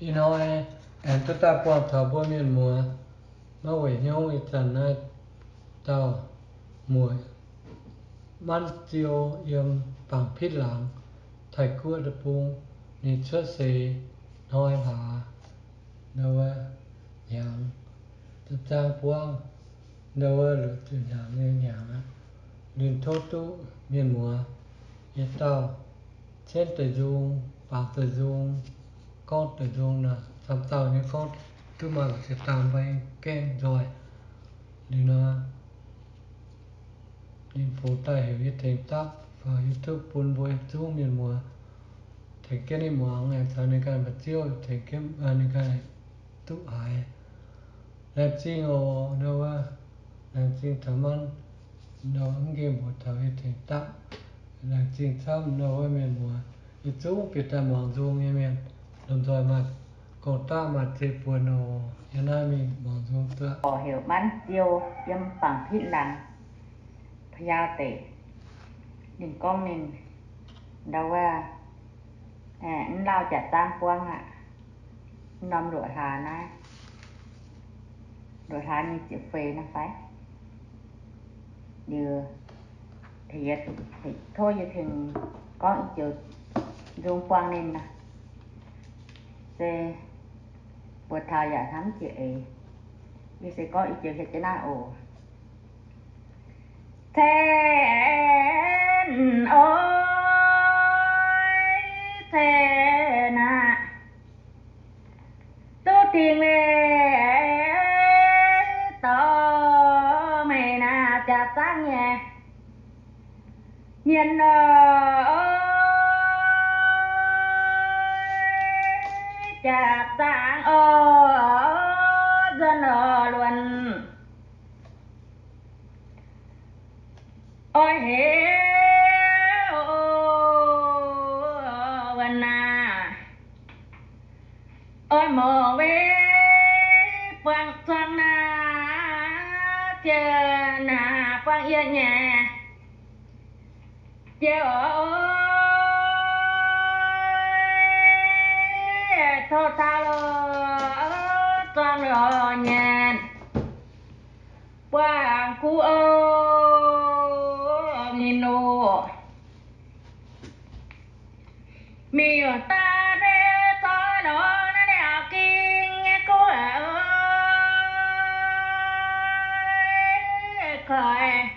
Ih hnoi aengx duqv daaih buangh taux mbuo mienh muoz maiv weic hnyouv ih zanc naaiv dauh muoc Manv Ziou yiem Bangc Pitv Laangz, Taiv Guoqv deic-bung. Ninh cuotv seix hnoi hlaax, ndau wuov hnyangx, zaang buangv, ndau wuov luoqc ziepc hnyangx nyei hnyangx aqv. Ninh tov duqv mienh muoz yietc dauh cenv deix nzung, bangc deix nzung, gorngv deix nzung nor, camv dauh nyei gorngv duqv maaih ziex dauh mbuo gaengh nzoih. Liuz nor, ninh fungx daaih heuc yie tengx dapv faaux YouTube bun mbuo zungv mienh muoz tengx jienv ninh muangx, aengx caux ninh ganh mbu'ziev tengx jienv ninh ganh duqv haiz. Laengz zingh oc, ndau wuov, laengz zingh taux manv, ndau wuov mv nqemh mbuox taux yie tengx dapv. Laengz zingh camv ndau wuov mienh muoz, yietc zungv bieqc daaih muangx nzung nyei mienh, lomh nzoih maaih gong-daqv maaih zeiv-buonc oc. Yie naaiv mingh muangx nzung duqv. Heuc Manv Ziou yiem Bangc Pitv Laangz, Pa'yaau deic. Ninh gorngv ninh ndau wuov, mv lauh jaax zaangv buangv aqv. Norm luoqc hlaax naaiv, luoqc hlaax nyei ziepc feix naaiv fai? Liuz, tov yie tengx gorngv i joux nzung buangh ninh aqv. Se mbuo taux yaac hnamv jiex eix. Yie se gorngv i joux hietv jienv naaiv oc. Cen oix cen aqv, duqv dingc leiz dorh meih naaiv jaax zaangv nyei mienh oc. Jaax zaangv oc, nzuonx oc, luonx oix heix wuonh naaic, oix mouc weic buangh zuangx naaic, ziouc naaic buangh yie nyei. Ziouc oix tov taux lorz zuangx lorz nyanc buangh kuv oc, mienh oc. Miuc-daaih deix zoih lorz naaiv liaauc ging nyei guoqv, koiv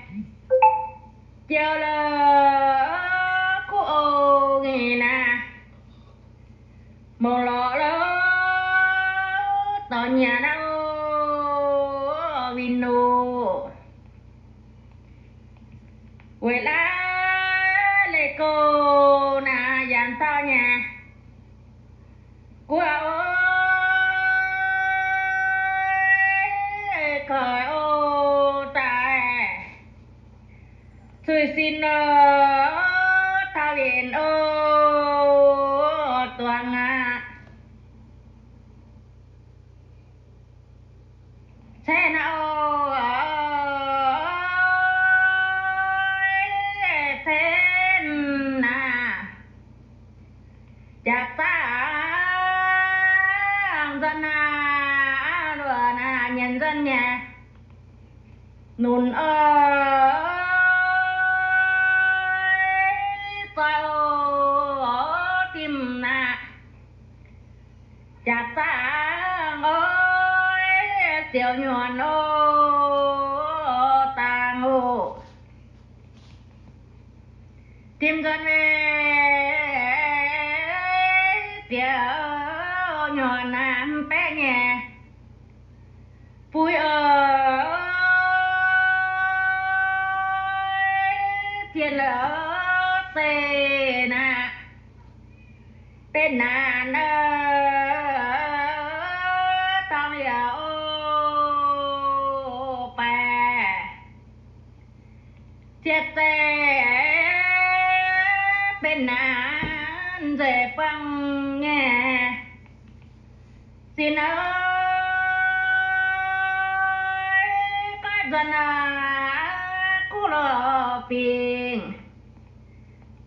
jiouc lorz kuv oc, ngih naaic mouc lorz lorz dorh nyanc oc, mienh oc. Weic laaix leih gouv naaic yaac dauh nyanc guoqv oc, koiv oc daaih zuiz sin oc, taux wienx oc, duangx aqv. Cen oix cen aqv, jaax zaangv nzuonx aqv, luoqc aqv, nyanc nzuonx nyei. Nunc oix zoih oc, dimv aqv, jaax zaangv oix ziouc nyorx oc, dangh oc. Dimv nzuonx weic ziouc nyorx aqv, mv baeqv nyei buix oc, zien lorz zeiv aqv, benx naanc dorngx yaac oc baeqc. Ziec zeiv benx naanc nzeic buangh nyei. Sin oc, goiv nzuonx aqv, kuv lorh bingx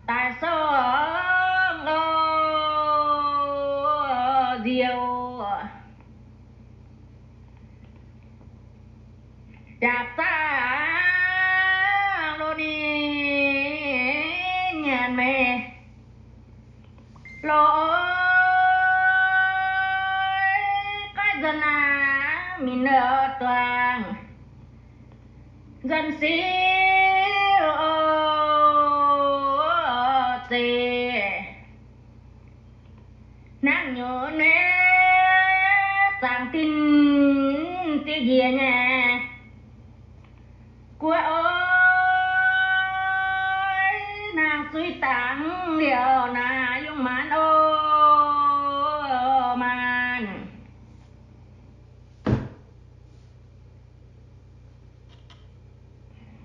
daaih sorng oc. nziouv, jaax zaangv lo ninh nyanc meih loz, gaav nzunc naaiv mingh nor duangh nzunc siu zeiz. Hnangv nyungc nyei zaangc dinh diuh njiec nyei guoqv oc, hnangv zuiz dangx liouh naaiv yungh maanc oc, maanc.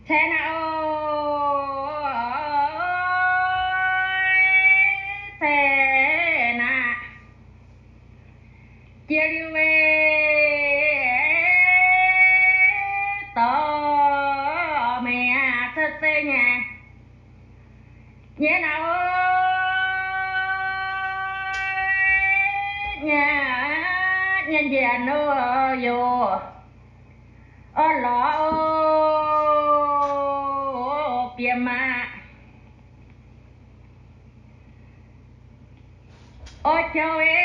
Cai naaiv oc, cai naaiv. Jiex liuz weic dorh meih aac, cuotv seix nyei, nyei naaiv oc, nyei, nyei njiec nor yoc, orv lorz oc, bieqc maah. Oix joux ei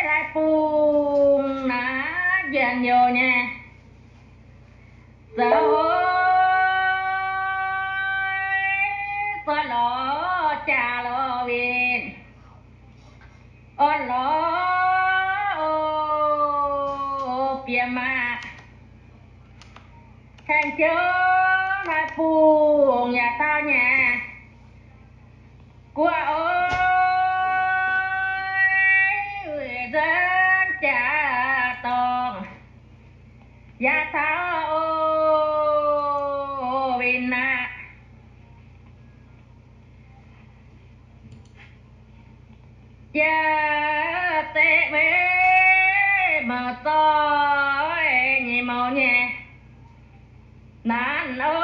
lai bungx naaiv njiec yoc nyei zoux, zorqv lorz jaax lorz winh, orv lorz oc, bieqc maah. Haengh joux lai bungx yaac taux nyei guoqv oc, nzuonx jaax dorngh yaac taux oc, winh aqv. Jiex deix weic mouc zoih nyei mouz nyei nanv oc,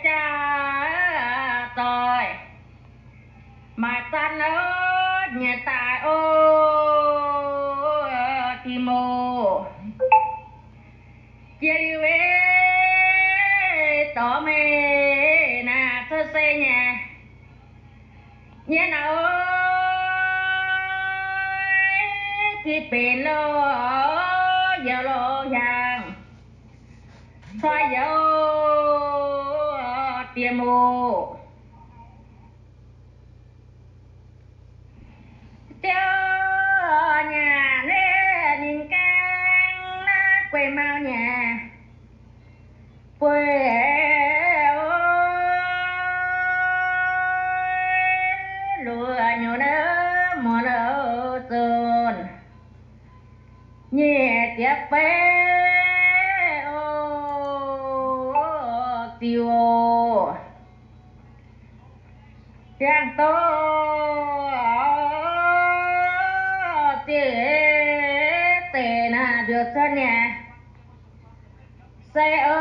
jaax zoih maaih zanc oc, nyiec daaih oc, Tin-Muh. Jiex liuz weic dorh meih naaiv cuotv seix nyei, nyei naaiv oc, jiex benx loz youz loz hiaangx, caux youz diex muoz. Ziouv nyanc ninh gaeng naaiv gueix mau nyei bueix, luoqc nyuoz naaiv muoz loz zunc nyic ziepc feix oc, ziux oc. Hiaangx doz ziex deix naaiv mbiouh cuotv nyei se oc,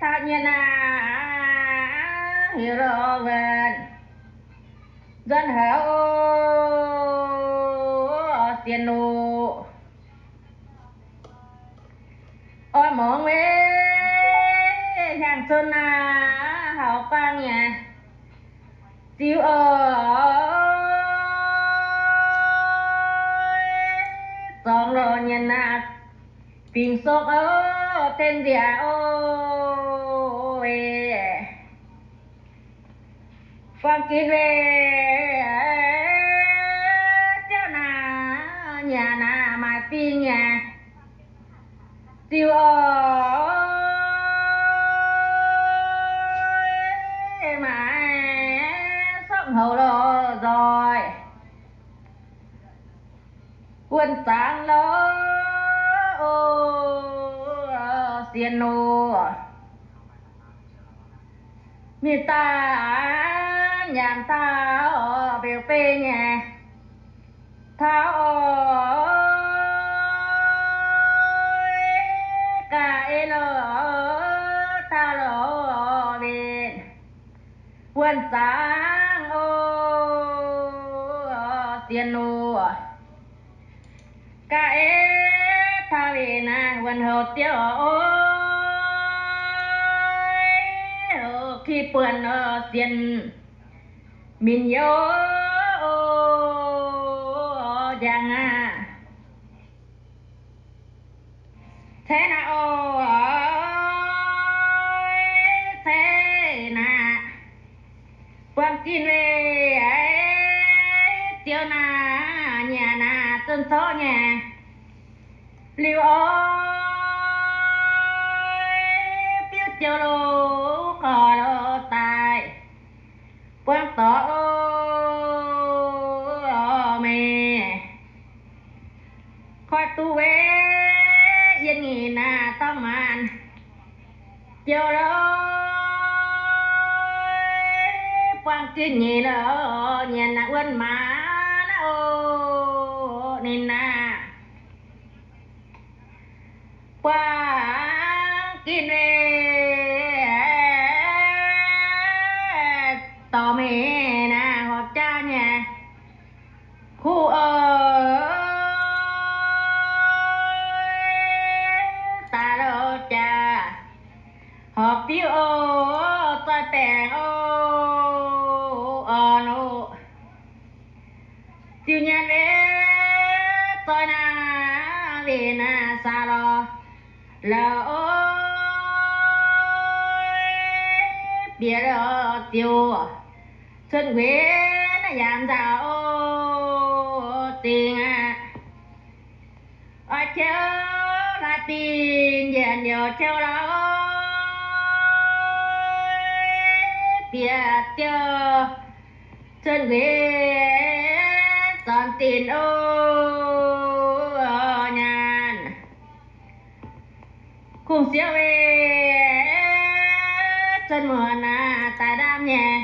taux nyei naaiv heuc lo wuonh nzuonx heuc oc, sienx nuqv. Oix mungz weic hiaangx cun naaiv hauv guaang nyei ziux oc, zorngx lorz nyienx naaiv fingx sokv oc, tengx nziex oc. Guangc ginx weic ziouv naaiv nyanc naaiv maaih fingx nyei ziux oc, maaih sokv houc loz nzoih wuonh zaangc loz oc, sienx nuqv. Mingh daaih nyanc taux mbeux fei nyei taux oc, gaax ei loz Wuonh zaangc oc, sienx oc, ga'eix taux weic naaiv wuonh houc ziouc oc, ki buonc oc, sienx minc youh oc, njang aqv. Ceix naaic oc, ceix naaic, buangh ginh weic ziouc naaic nyanc naaic zunh coqv nyei liuz oc, biuv ziouc loz gorx loz daaih buangh dorc oc, meih koi duqv weic yietc nyeic naaic dorngx maanc ziouc loz buangh ginh nyei loz nyanc naaic wuonh maanc naaiv oc, ninh naaic buangh ginh weic dorh meih naaic horpc jaax nyei kuv oc, daaih loz jaax horpc biuv oc, zoih baengc oc, orn oc. Ziouc nyanc weic zoih naaic, weic naaic saax lorz la'oc, bieqc la'oc ziouc cuotv nquenc naaiv yaac nzauh oc, zingx aqv. Oix qiu hlaax binh yienc youc qiu la'oc, bieqc ziouc cuotv nquenc zornc dinc oc, nyanc kungx siouv weic cuotv muonc naaic daaih ndaamv nyei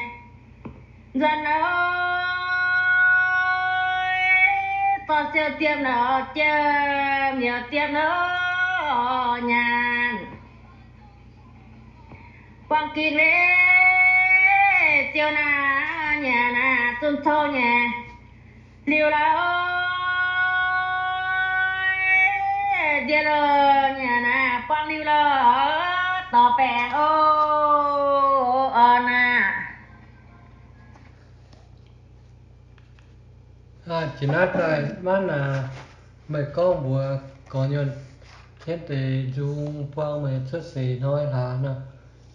nzuonx oc, zorqv siouv ziepv la'oc, jiem youc ziepv oc, nyanc buangh ginh weic ziouc naaic nyanc naaic zunh coqv nyei liuz la'oc, nziex loz nyanc naaic buangh liuz loz dorh baengc oc, orn aqv. Jiex naaiv daaih maanv aac, meih gorngv mbuox gorx-nyuonh, tengx deix nzung buang meih cuotv seix hnoi hlaax nor,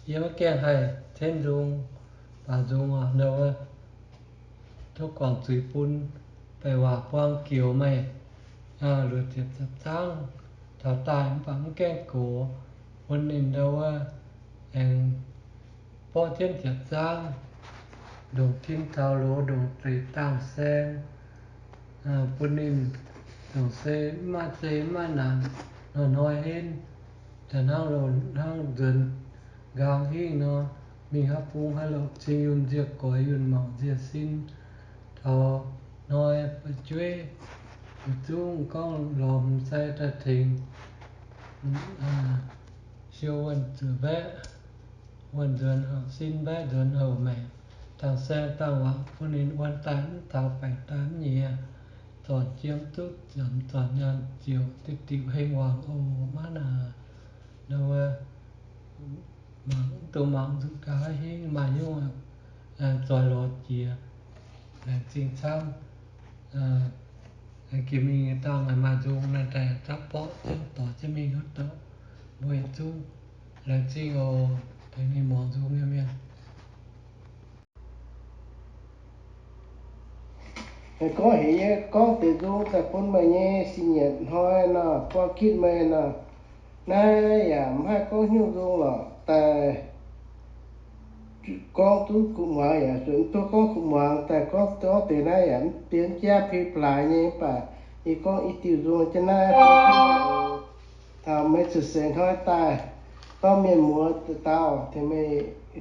yie maiv gaengh haih tengx nzung, baac nzung oc, ndau wuov tov guangc zuiz bun baeqc waac buang joux meih, luoqc ziepc zaangv taux daaih mv baac mv gaengh gox, bun ninh ndau wuov aengx borqv jienv ziepc zaangv, ndongc tin taux loz, ndongc zeix dangh saeng, bun ninh ndongc se mv maaih zei mv maaih naanc, hnoi-hnoi henv, daaih hnangv loz hnangv nzuonx nqaang hingh nor, mingh haaix bung haaix lorqc cing yunh nziec goix, yunh mangc nziec sin, taux hnoi fu'jueiv, yietc zungv gorngv lorz hmz sai daaih tengx siou wuonh zuqc mbaeqv, wuonh nzuonx houc sin mbaeqv nzuonx houc maengc, dangh saeng dangh waac bun ninh wuonh daaih mv taux, baengc daaih mv nyiex, zornc jiem duqv, zornc nyaanh ziouc diqv diqv heng wangc oc. Maiv naaic, mangc mv dungx mangc nzuqc gaax hingv maaih nyungc zoih lorz jiex, laengz zingh camv. Jiex mingh dangh maaih nzung naaiv daaih zapv borqv jienv dorh jienv mingh wuov dauh, mbuo yietc zungv laengz zingh oc. Tengx ninh muangx nzung nyei mienh. Gorngv heuc yie gorngv deix nzung daaih bun meih nyei sin nyietc hnoi nor, buang gitv meih nor, naaiv yaac mv haih gorngv hnyouv nzung lorqc, daaih gorngv duqv kuv muangx yaac zuqc duqv gorngv kuv muangx, daaih gorngv gorngv deix naaiv yaac mv dien jaav pin plaaix nyei, mv baac yie gorngv i diuh nzung jienv naaiv taux meih zuqc seix hnoi daaih, gorngv mienh muoz dauh tengx meih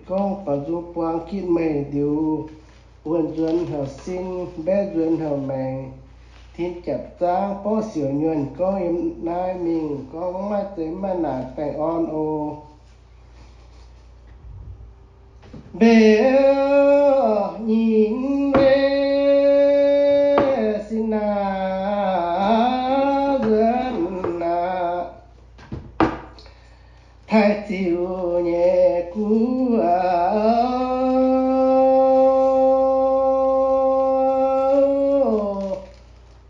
gorngv baac nzung buang gitv meih liuz, wuonh nzuonx heuc sin, mbaeqv nzuonx heuc maengc, tin japc zaangv borqv siouc nyuonh gorngv yiem naaiv mingh gorngv maiv zeiz maiv naanc baengh orn oc. Mbe taaih ziux nyei guv aqv.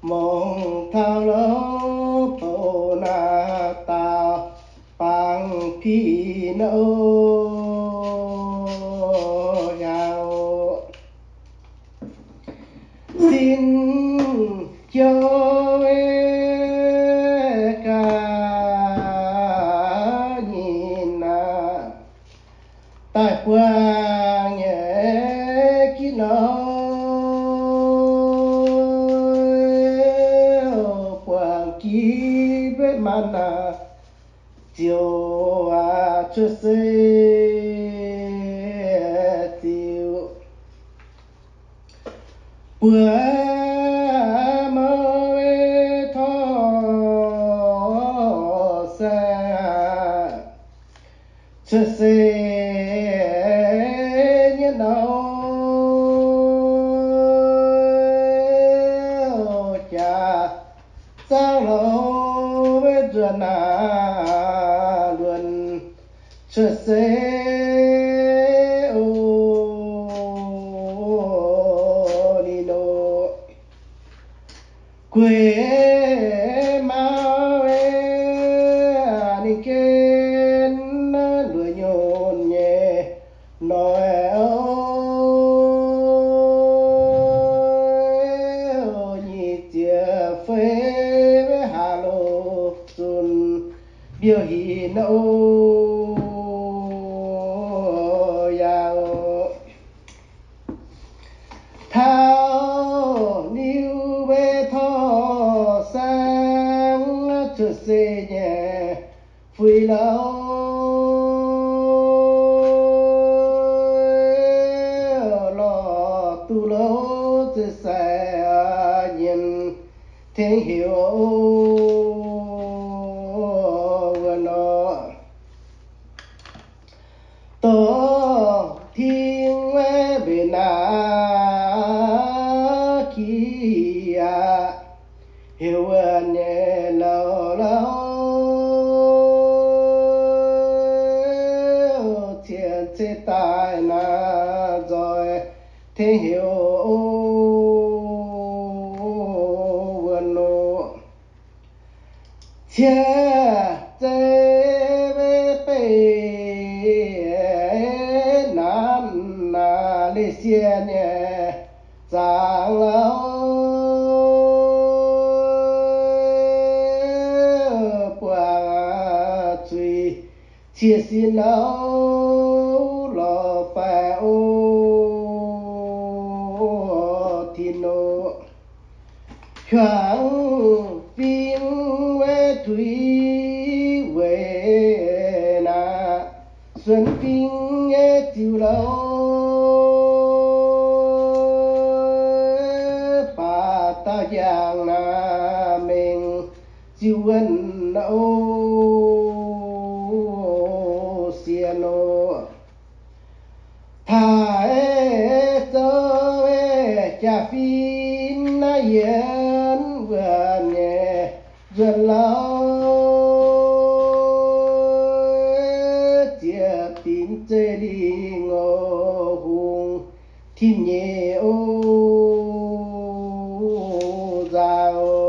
Mungz taux louv bouc naaic daauh bangc pic nor yaac sin jouv ga'nyiec naaic, daaih buangh nyei gitv nor, buangh gitv maiv maanc naaic, ziouc cuotv seix ziux buo mouv torv saeng, cuotv seix nyei nouh jaax zaangv louh maiv nzuonx naaic luonx cuotv seix o, ninh nor gueix mauv ninh gen nduoh nyunh nyei noic o, nyic ziec fei maiv haaix loz zunc mbiouh hinc o, yaac taux niuh maiv torv saeng cuotv seix nyei fuix louh, lorh duqv louh zeiv sai nyienz tengx heuc wuov nor, dorh ting maiv mbenc naaic ki aqv, heuc wuov nyei louh louh, cien ceix daaih naaic nzoih tengx heuc wuov nor, cien zeiv maiv beih nanv naaic leiz sienh nyei zaangc louh, buangh zuiz ciex sin louh lorz faix o, Tin nor, hiuangx fingx maiv tuix weic naaic, suonx fingx nyei ziux louh, baac daauh njang naaic mengh ziux wuonh o, sienx nor, taaix zouv jaa-fin naaiv yienx wuonh nyei nzuonx louh, ziex binc zeiv lingh o, hungh tim nyeic o, nzaaux o.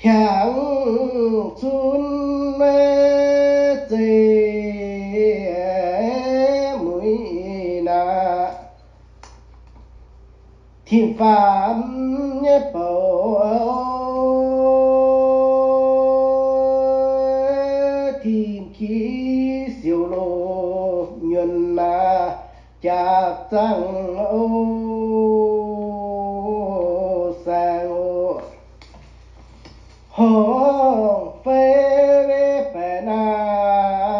Hiaangx cunv maiv zeiz muic naaic, tim faam nyei bouc, tim ki siouc loz nyuonh naaic, jaax zaangv o, saeng o. Horngh fei maiv baeqc naaic,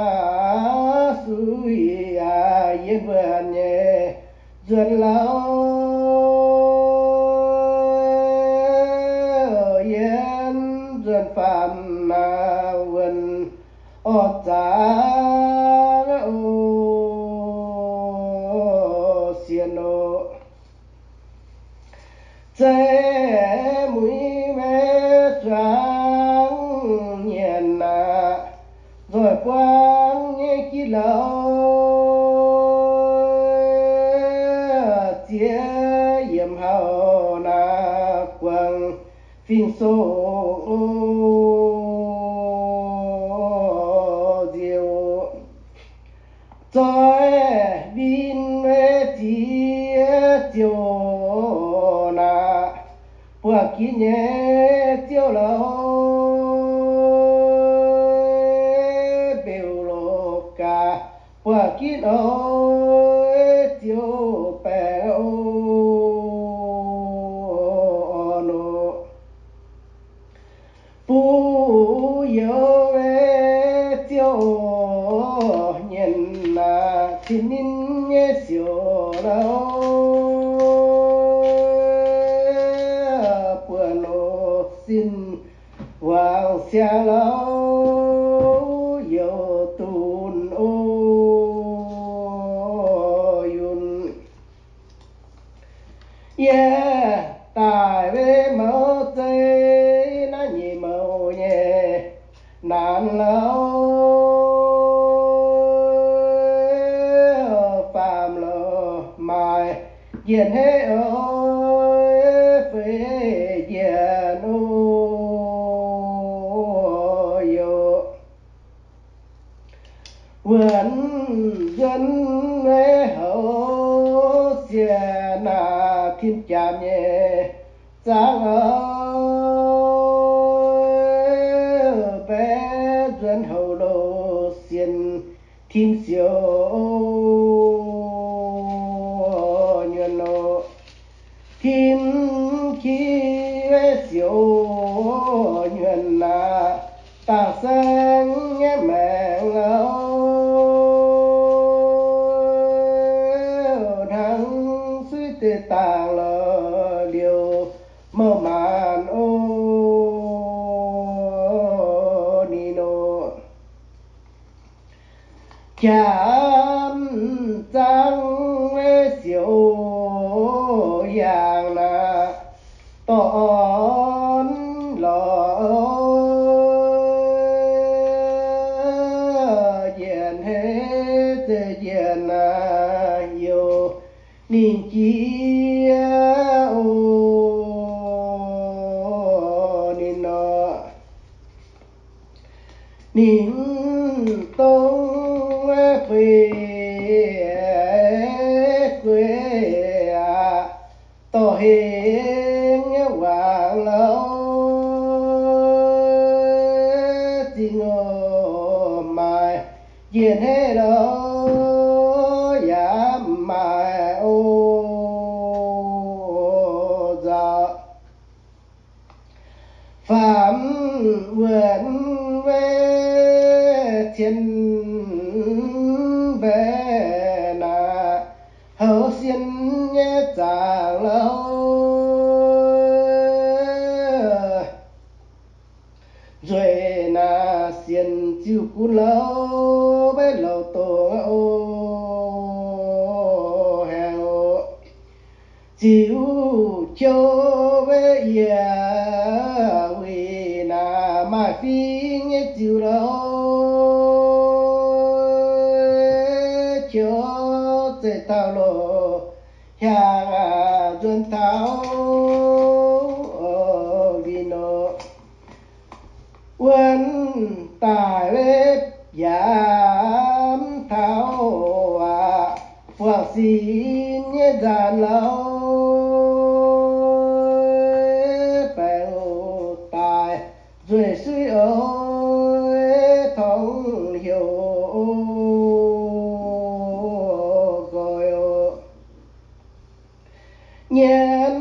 suiv yaac yiem wuonh nyei nzuonx louh, yiem nzuonx faam naaic wuonh orv zaqc o, sienx nor. Zeiv muic maiv zuangx nyienc naaic, fingx-soh nziex, zoih win ziex ziouc naaic, buangh ginv nyei ziouv lauh, Mbeu-Lo^gaa, buangh ginv oix ziouc baengh oc nor. Bun youz ziouv nyienx naaic cin ninh nyei siouc lauh, buonc loz sin wangc siang lauh, youz dunx oc yunh. Yie daic mbuo mouv zei naaiv nyeic mouc nyei naanc lauh, faam loz maaih njiec hneiv oix feix njiec oc youz. Wuonx nzuonx maiv houx siec naaic tim jaax nyei zaangv oc, mbaeqv nzuonx houx loz sienx tim siouc nyuonh oc. Tim ki siouc nyuonh naaic, dangh saeng nyei maengc lauh, hnangv suiv deix dangh lorh liouh mouh maanc oc ninh oc. Jaax zaangv siouc yaangh naaic, dorh orn lorz njiec hneiv zeiz njiec naaic youz ninh jiex oc ninh nor. Ninh dongh feix gueix aqv, dorh hengx nyei wangc lauh, zingh oc maaih njiec hneiv lauh, yaac maaih oc nzauh. Faam wuonx weic cien mbaeqc naaic, houx sien nyei zaangc lauh, nzueic naaic sienx ziuh gunv lauh, maiv louc dongz oc haengh oc. Ziux qou weic yie, wuic naaic maaih fingx nyei ziux lauh, qou zeiz taux loz hiaangx aqv, nzuonx taux oc win oc. Wuonx daic weic yaac mv taux aqv, buangh sin nyei nzaanx lauh, baengh oc daic nzueic suiv oc, torngv heuc nqoi oc. Nyienx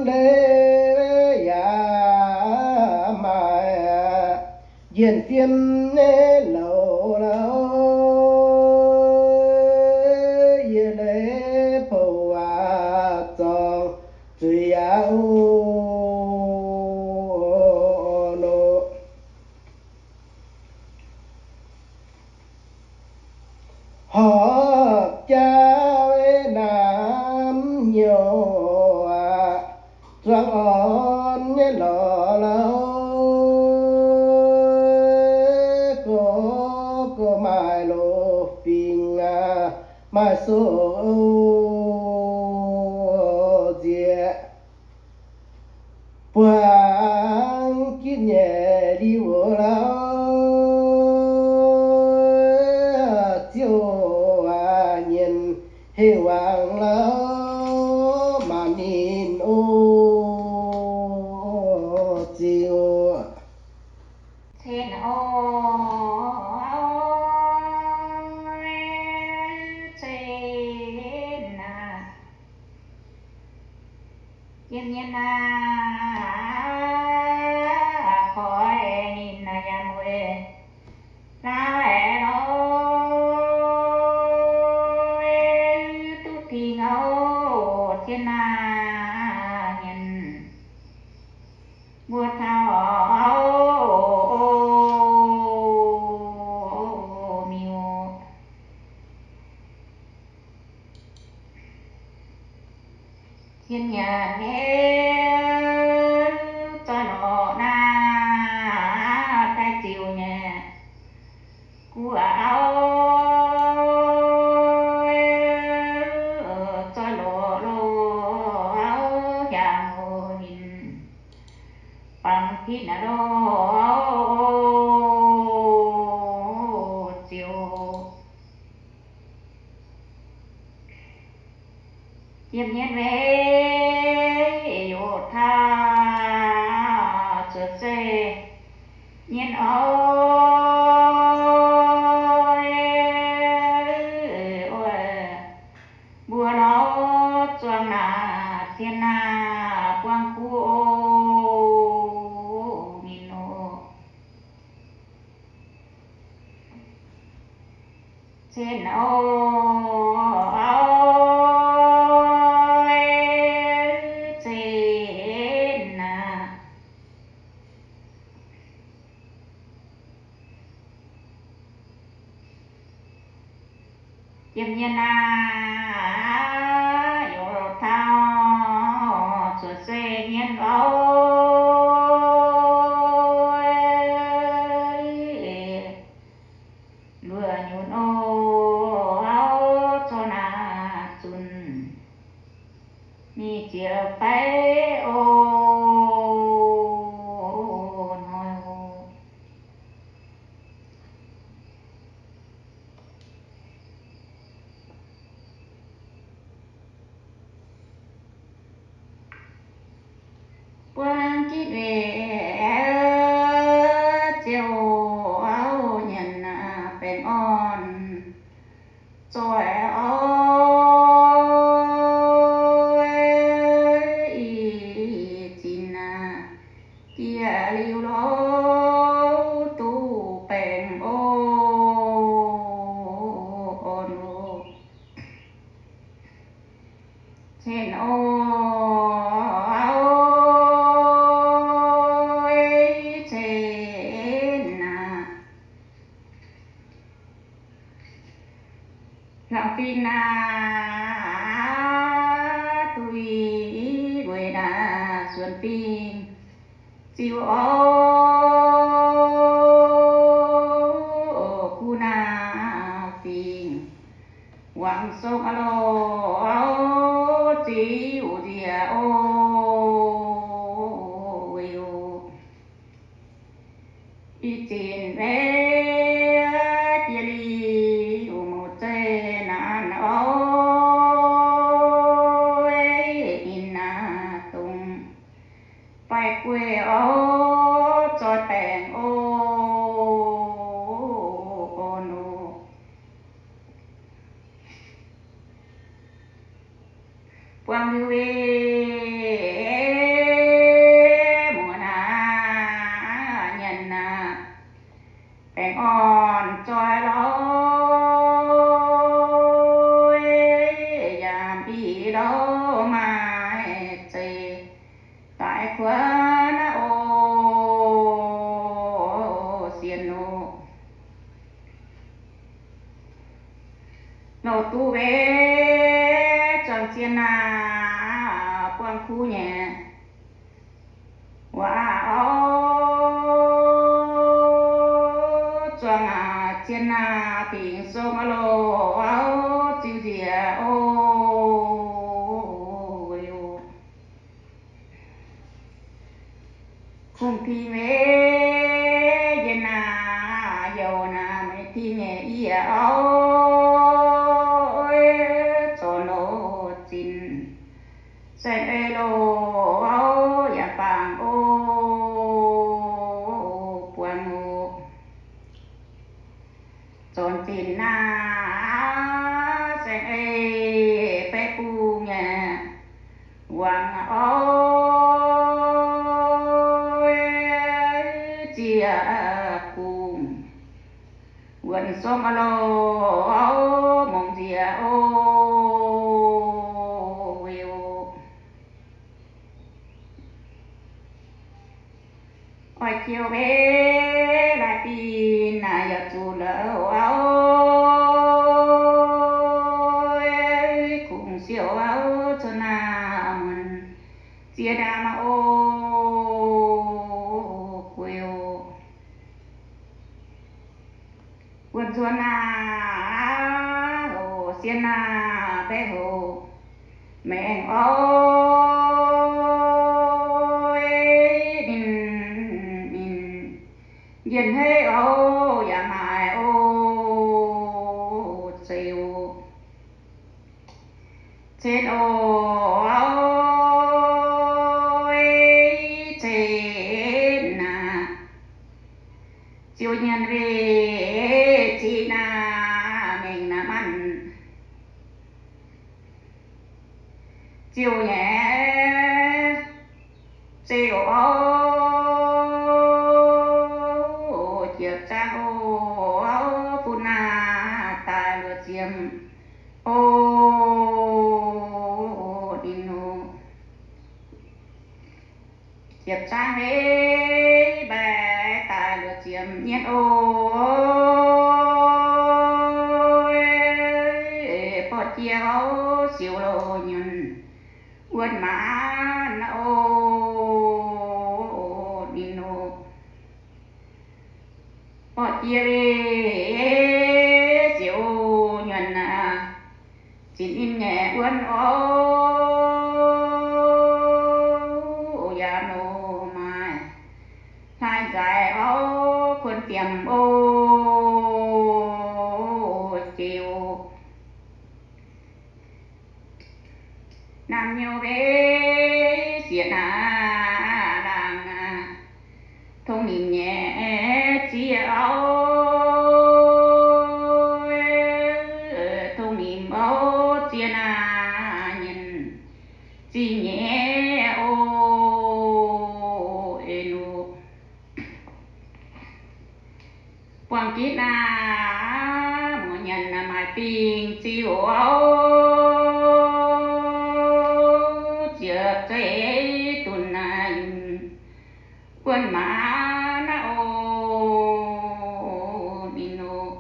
leiz yaac maaih, njien-fiem nyei louc lauh, yie leiz pou waac zorngx zuiz yaac oc. Horpc jaa weic naamh nyouz aqv, zuangx orn nyei lorz lauh, gorx gorx maaih loz fingx aqv, maaih soqv nziex buatc wangc lauh maanc ninh o, Ziouv. Cen o, cen aac, yiem nyei naaiv koi ninh naaiv yaac mueiz lauh aeqv, lorz duqv dingc oc, zien naaiv nyienz mbuo taux miuc. Zien nyanc nyei zoih lorqc naaiv daaih ziux nyei gu'auv, zoih lorqc loz-auv hiaangx oc, ninh bangc tin-dorngh ziux. Yiem nyei weic youz taav zuotc zeih nyei oc, mbuo lorz zuangx naaic zien naaiv buangh kuv oc, ninh oc. Cen oc, cen aac. Yiem nyei naaiv youz taux zuotc zeih nyei oc, luoqc nyunc oc, zorqv naaiv zunc mingh ziec fai oc, hnoi oc. Buangh gitv weic ziouc auv nyanc baengh orn zoih auv, ih zinx aac, dieh liuz lorz duqv baengh orn oc. Cen oc, cen aac. Hlang fingx naaiv duqv i weic naaiv suonx fingx ziux oc, kuv naaiv fingx wangc song aqv loh, ziux nziex oc, weic oc. Ih zinx weic jiex liuz mouc zeiv naanc oc, ih naaiv dongh baeqc gueiv oc, zoih baengc oc, orn oc. Buangh liuz weic muoz naaiv nyanc naaiv baengh orn zoih lorz, yaac i lorz maaih zeiz daaih kuonx naaiv oc, sienx oc. Nouh duqv weic zuangx zien naaiv buangh kuv nyei waac oc, zuangx aac zien naaiv fingx song aqv loh, ziux nziex oc, weic oc. Kungx ting weic njien naaiv youh naaiv maiv ting nyei yie oc, zorc Zornc zinc naaiv saeng-eix baeqc bung nyei wangc oc, ziex bung wuonc sorng a'louh mungz nziex oc, oc. Oix jiouv mbenc laaix bin naaic yaac zuqc louh oc, kungx siouc oc, cuotv naaiv muonc ziex ndaamv oc, gueix oc. Wuonh nzuonx naaic hoc sien naaic mbaeqc hoc maengx oc, ninh, ninh njien-heiv oc, yaac maaih oc, zeiz oc. Cen oc, cen naaic, ziouc nyienx mbenc ziqc naaic mengh naaic manh. Ziouc nyei zeiz oc, jiepv zaangv oc, bun naaic daaih luoqc ziemx oc, ninh oc. Jiepv zaangv mbenc mbaeqc daaih luoqc ziemx nyienh oc, borqv jiex oc, siouc loz nyuonh wuonh maanz oc, ninh oc. Borqv jiex mbenc siouc nyuonh aac, zinx ninh nyei wuonh oc, yaac nor maaih hlaaix nzaaix oc, kuonx diemx oc, jiex oc. Naamh nyouz mbenc sieqv naaic laangh naaic, tongx nimc nyei zieqc oc, tongx nimc oc, zieqc naaic nyienx zingh nyei oc, en oc. Buangh gitv naaic muoz nyanc naaic maaih dingh ziuh oc, ziepc zeiv dunh naaic yunh wuonh maanz naaic oc, ninh oc.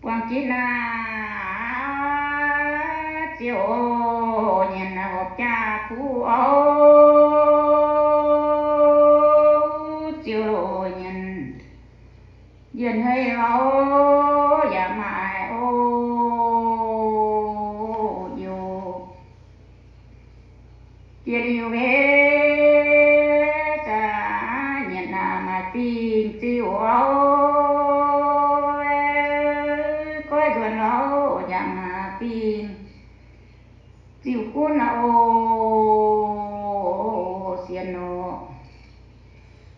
Buangh gitv naaic ziouc oc nyienx naaic horpc jaax kuv oc, ziouc loz nyienx njien-heiv oc, yaac maaih oc, youc. Jiex liuz mbenc zaqc nyienx naaic maaih dingh ziuh oc, goiv nzuonx oc yaac maaih dingh ziuh gunv oc, sienx oc.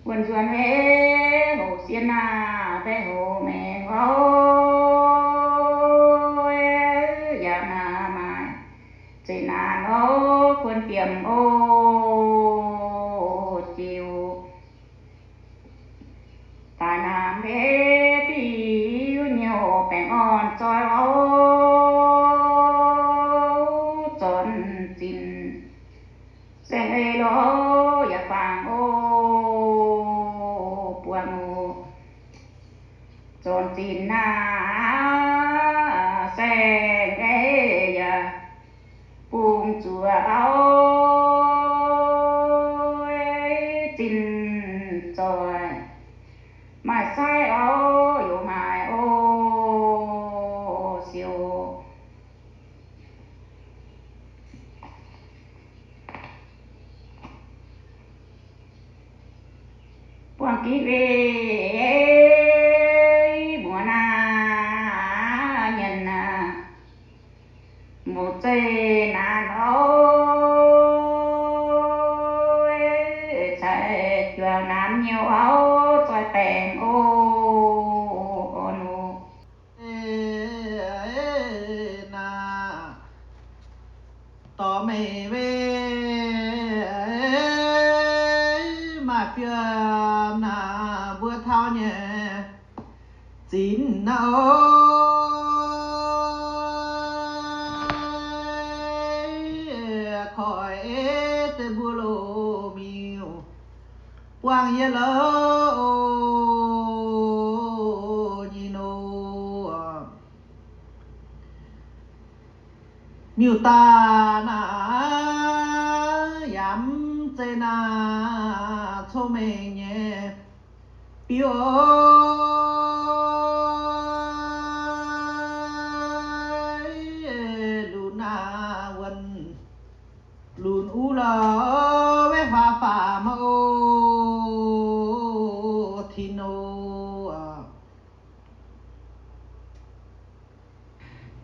Wuonh nzuonx mbenc hoc sien naaic mbaeqc hoc maengx oc, yaac naaic maaih zeqc naanc oc, kuonx diemx oc, jiex oc. Daaih naamh mbenc diuv nyouh baengh orn zoih oc, zornc zinc saeng-eix lorz yaac faangx oc, buangh oc. Zornc zinc naaic saeng-eix yaac bungx zuoqc oc, zinh zoih maaih sai oc, youc maaih oc, siouc. Buangh gitv mbenc muoz naaic nyienx naaic, mbu'zeiv naanc oc, cai juangc naamv nyei auv zoih baengc oc. Naaiv dorh meih weic maaih fiem naaiv mbuo taux nyei zinx naaiv oc. Koiv ei deix mbuo loz-miuc buangh yie lorqc oc. Nyei nor, miuc daaih naaiv yaac mv zeiz naaiv cong-mengh nyei biuv oc. Lunx naaiv wuonh lunx uv lorqc, weic huaax faam oc. Tin oc,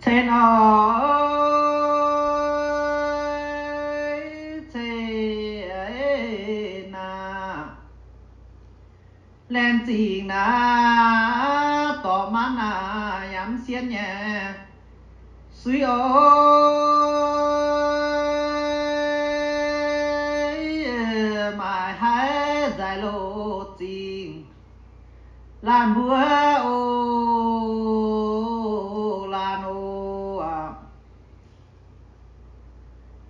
cen oc, cen naaiv laengz zingh naaiv dorh manv naaiv yaac mv sienx nyei suiv oc. Maaih haaix nzaic loz-zingh laanh mbuo oc, laanh oc.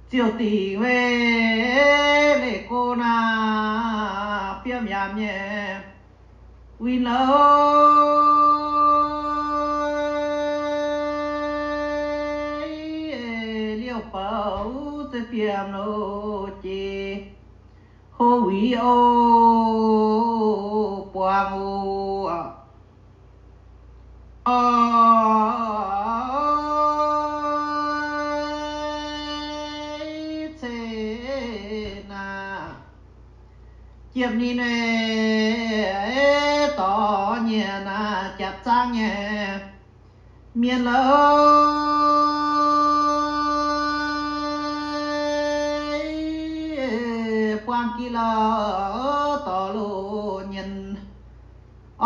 Ziouc dingc weic leih go naaiv fiem yaac nyei win-louc, liouh bouc zeiv fiem-louc jiex hlo wic oc, buangh oc. Cen naaiv jiepv ninh weic dorh nyienx naaiv japv zaangv nyei mienh lorqc, buangh giqv lorqc, dorh loz-nyienx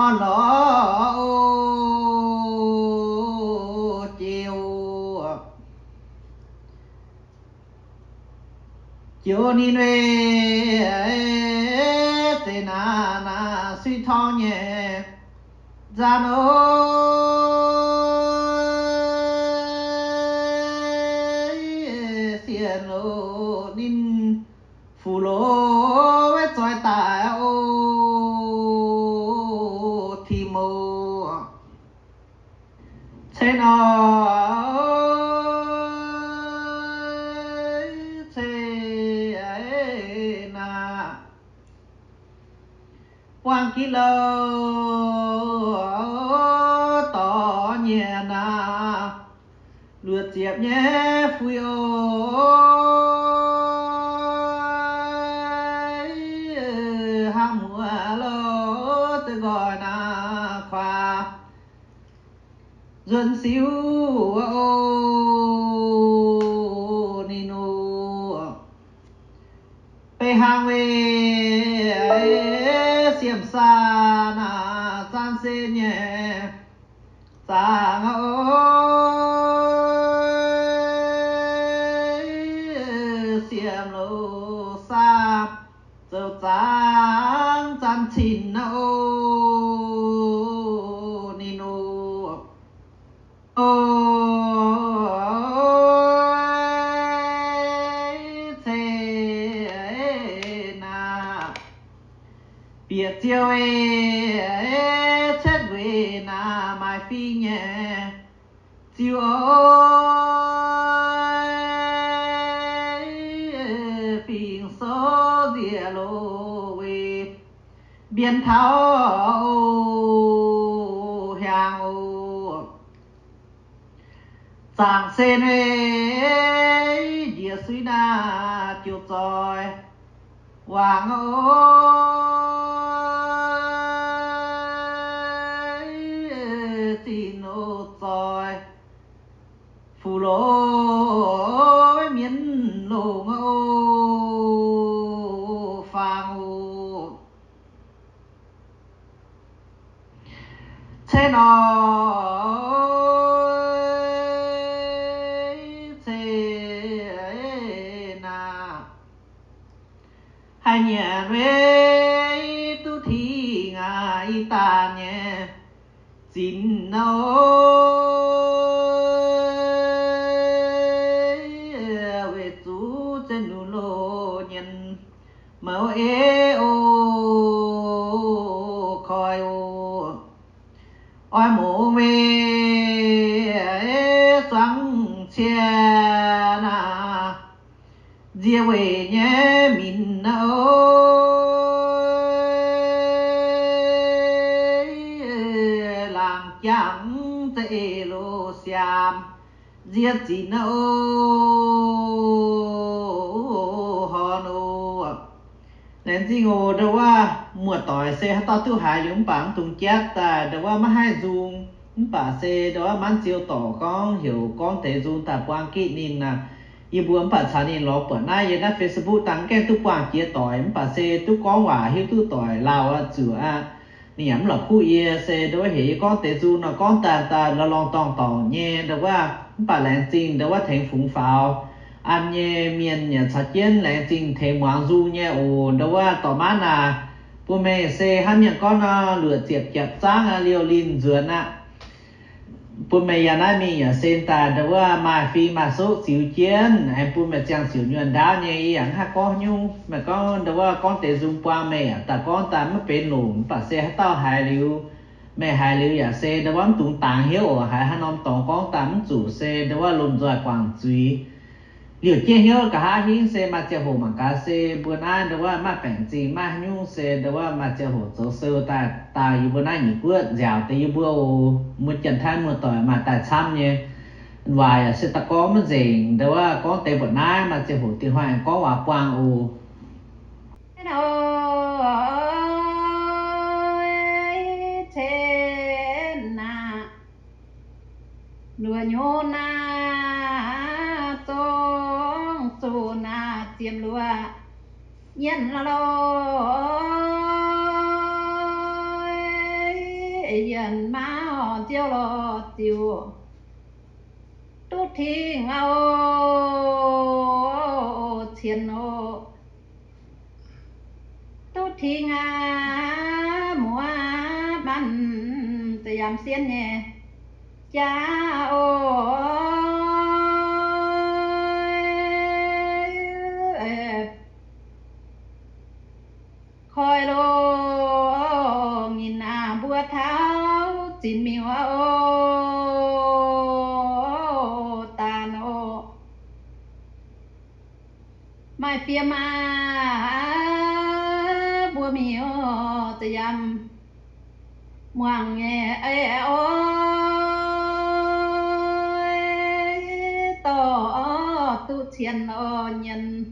orn lorqc oc, jiex oc. Jiex ninh weic zeiv naaiv naaiv suiv torngv nyei nzaan oc. Sienx loz ninh fuqv loz weic zoih daaih oc, Tin oc. Cen oc, cen naaiv buangh giqv louc, dorh nyienx naaiv luoqc ziepc nyei fuiv oc. Hnangv muoz loh zengv nqoi naaiv kuaax nzuonx siuv oc, ninh oc. Beiv hnangv weic siemv saah naaiv zaanv se nyei zaangc oc. Siemv loz saah zoux zaangv zanc cin naaiv oc, ninh oc. Oc, cen naaiv bieqc ziouc ei, cuotv nquenc naaiv maaih fing nyei ziuh oc. Fingx souv nziex loz weic mbienx taux oc, hiaangx oc. Zaangc se ei, njiec suiv naaiv jiu zoih wangc oc. Zinh oc zoih fuqv loz mienv longx oc, faang oc. Cen nor, cen naaic, haiz nyanc weic duqv tingx aac, ih daanh nyei zinx nor, weic zuqc zinh nduqc loz nyienz mouc ei oc, koi oc. Oix mouc weic zuangx cie naaic, nzie weic nyei minc oc, laangz jangx za'eix loz siaam, nzie zinx oc, horn oc. Laengz zingh oc, ndau wuov muoz-doic se haaix dauh duqv haiz liuz mv baac mv dungx jatv daaih, ndau wuov maiv haih nzung. Mv baac se ndau wuov manv ziou dorc gorngv heuc gorngv deix nzung daaih buang gitv ninh aqv. Yie mbuo mv baac caux ninh lorz buatc naaiv yiem naaiv Facebook dangh gaengh duqv buangh jiex doic, mv baac se duqv gorngv waac hiuv duqv doic lauh aqv, zuqc aqv. Ninh yaac mv la'kuqv yie, se ndau wuov heuc yie gorngv deix nzung nor gorngv daaih daaih lorz lorngh dorngh dorngc nyei ndau wuov. Mv baac laengz zingh ndau wuov tengx fungx faaux an nyei mienh yaac caux jienv laengz zingh tengx muangx nzung nyei oc. Ndau wuov dorh maanv aac, bun meih se hnangv mienh gorngv nor, luoqc ziepc japc zaangv aqv, liouh linh nzuonx aqv. Bun meih yiem naaiv mingh yaac sen daaih ndau wuov maaih fing maaih soqv ziux jienv, aengx bun meih ziangh ziouc nyuonh ndaauv nyei. Yie yaac mv haih gorngv nyungc. Meih gorngv ndau wuov gorngv deix nzung buang meih yaac daaih gorngv daaih maiv benx longc, mv baac se haaix dauh haiz liuz, meih haiz liuz yaac se ndau wuov mv dungx dangx hnyouv oc. Haiz haaix norm dorngx gorngv daaih mv zuqc se ndau wuov lomh nzoih guangc zuiz. Liouh jienv hnyouv nqa'haav hingv se maaih ziangh hoc mangc gaax se mbuo naaiv ndau wuov maaih baengc zingh maaih haaix nyungc se ndau wuov maaih ziangh hoc zoux sou daaih, daaih yie mbuo naaiv nyeic guoqv nziaauc deix yie mbuo oc. Mbuo Janx-Taiv muoz-doic maaih daaih camv nyei. Waac yaac se daaih gorngv maiv nzengc, ndau wuov gorngv deix mbuoqc naaiv maaih ziangh hoc dingh hnoi aengx gorngv waac buangh oc. Cen naaic, luoqc nyungc naaiv zong zuqc naaiv ziepc luoqc nyienz lorh lorh, yienh mauv nziouv lorh ziouc duqv tingx oc, cien oc. Duqv tingx aqv, muoz maanc za'yamz sienh nyei jaax oc. Koi loh nyinc aac, mbuo taux zinc miuc oc, daanh oc. Maaih fiem aac, mbuo miuc za'yamz muangx nyei oc, dorh duqv cien lorh nyienz,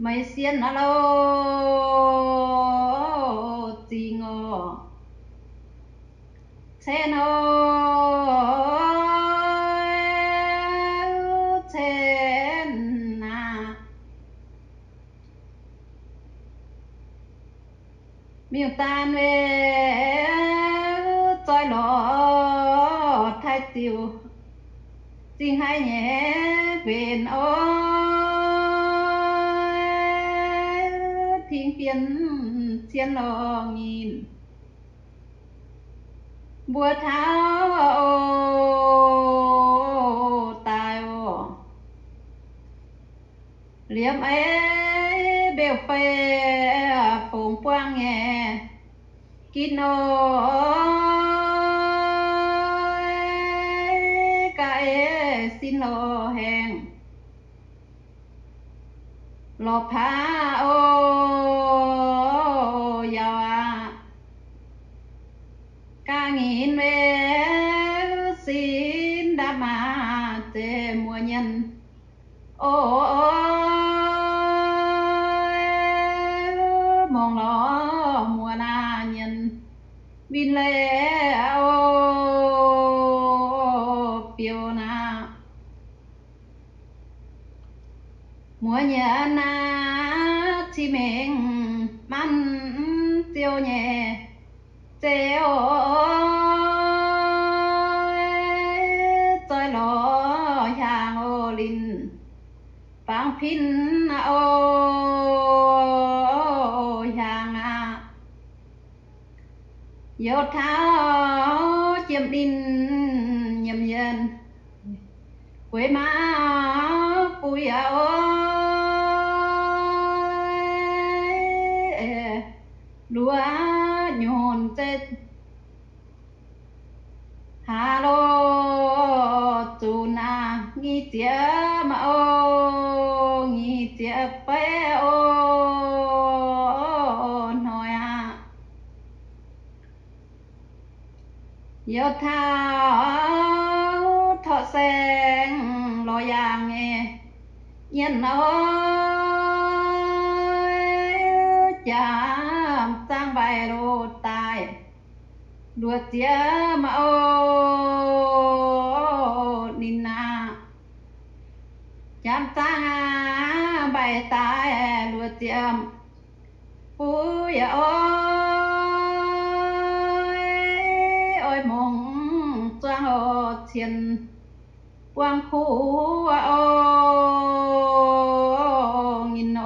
meih sienh aqv loh, zingh oc. Cen oc, cen aac. Miuc-daanh weic zoih lorz taaih ziux, zingh haiv nyei guenx oc, tingx fien cien lorh nyinc. Mbuo taux oc, daaih oc. Liemh ei mbeu fei fongx buangv nyei ginv oc, ga'eix sin lorh haengh lorh paav oc, yaac aqv. Ga'nyiec weic sin ndapv maaz zeiz muoz nyienz oc, mongh lorz muoz naaic nyienz win leiz oc, biouv naaic. Muoz nyienz naaic cih mengh maanc ziouv nyei zeiv oc. pin aqv o, hiaangx aqv. Youz taux jiem ninh nyiemc yienh, gueix maa buix aqv o, luoqc nyunc zeiv haaix lo zunc aqv, nyic ziepc maa o, nyic ziepc feix o, hnoi aqv. Youz taux torqv saeng lorz yaangh nyei, yienh oix jaamv zaangv mbaih lo daaih, luoqc ziepc maa o, ninh aqv. Jaamv zaangv aqv, mbaih daaih luoqc ziepc, buix yaac oix, oix mongh zuangv o, cien buangv kuv o, nginh o.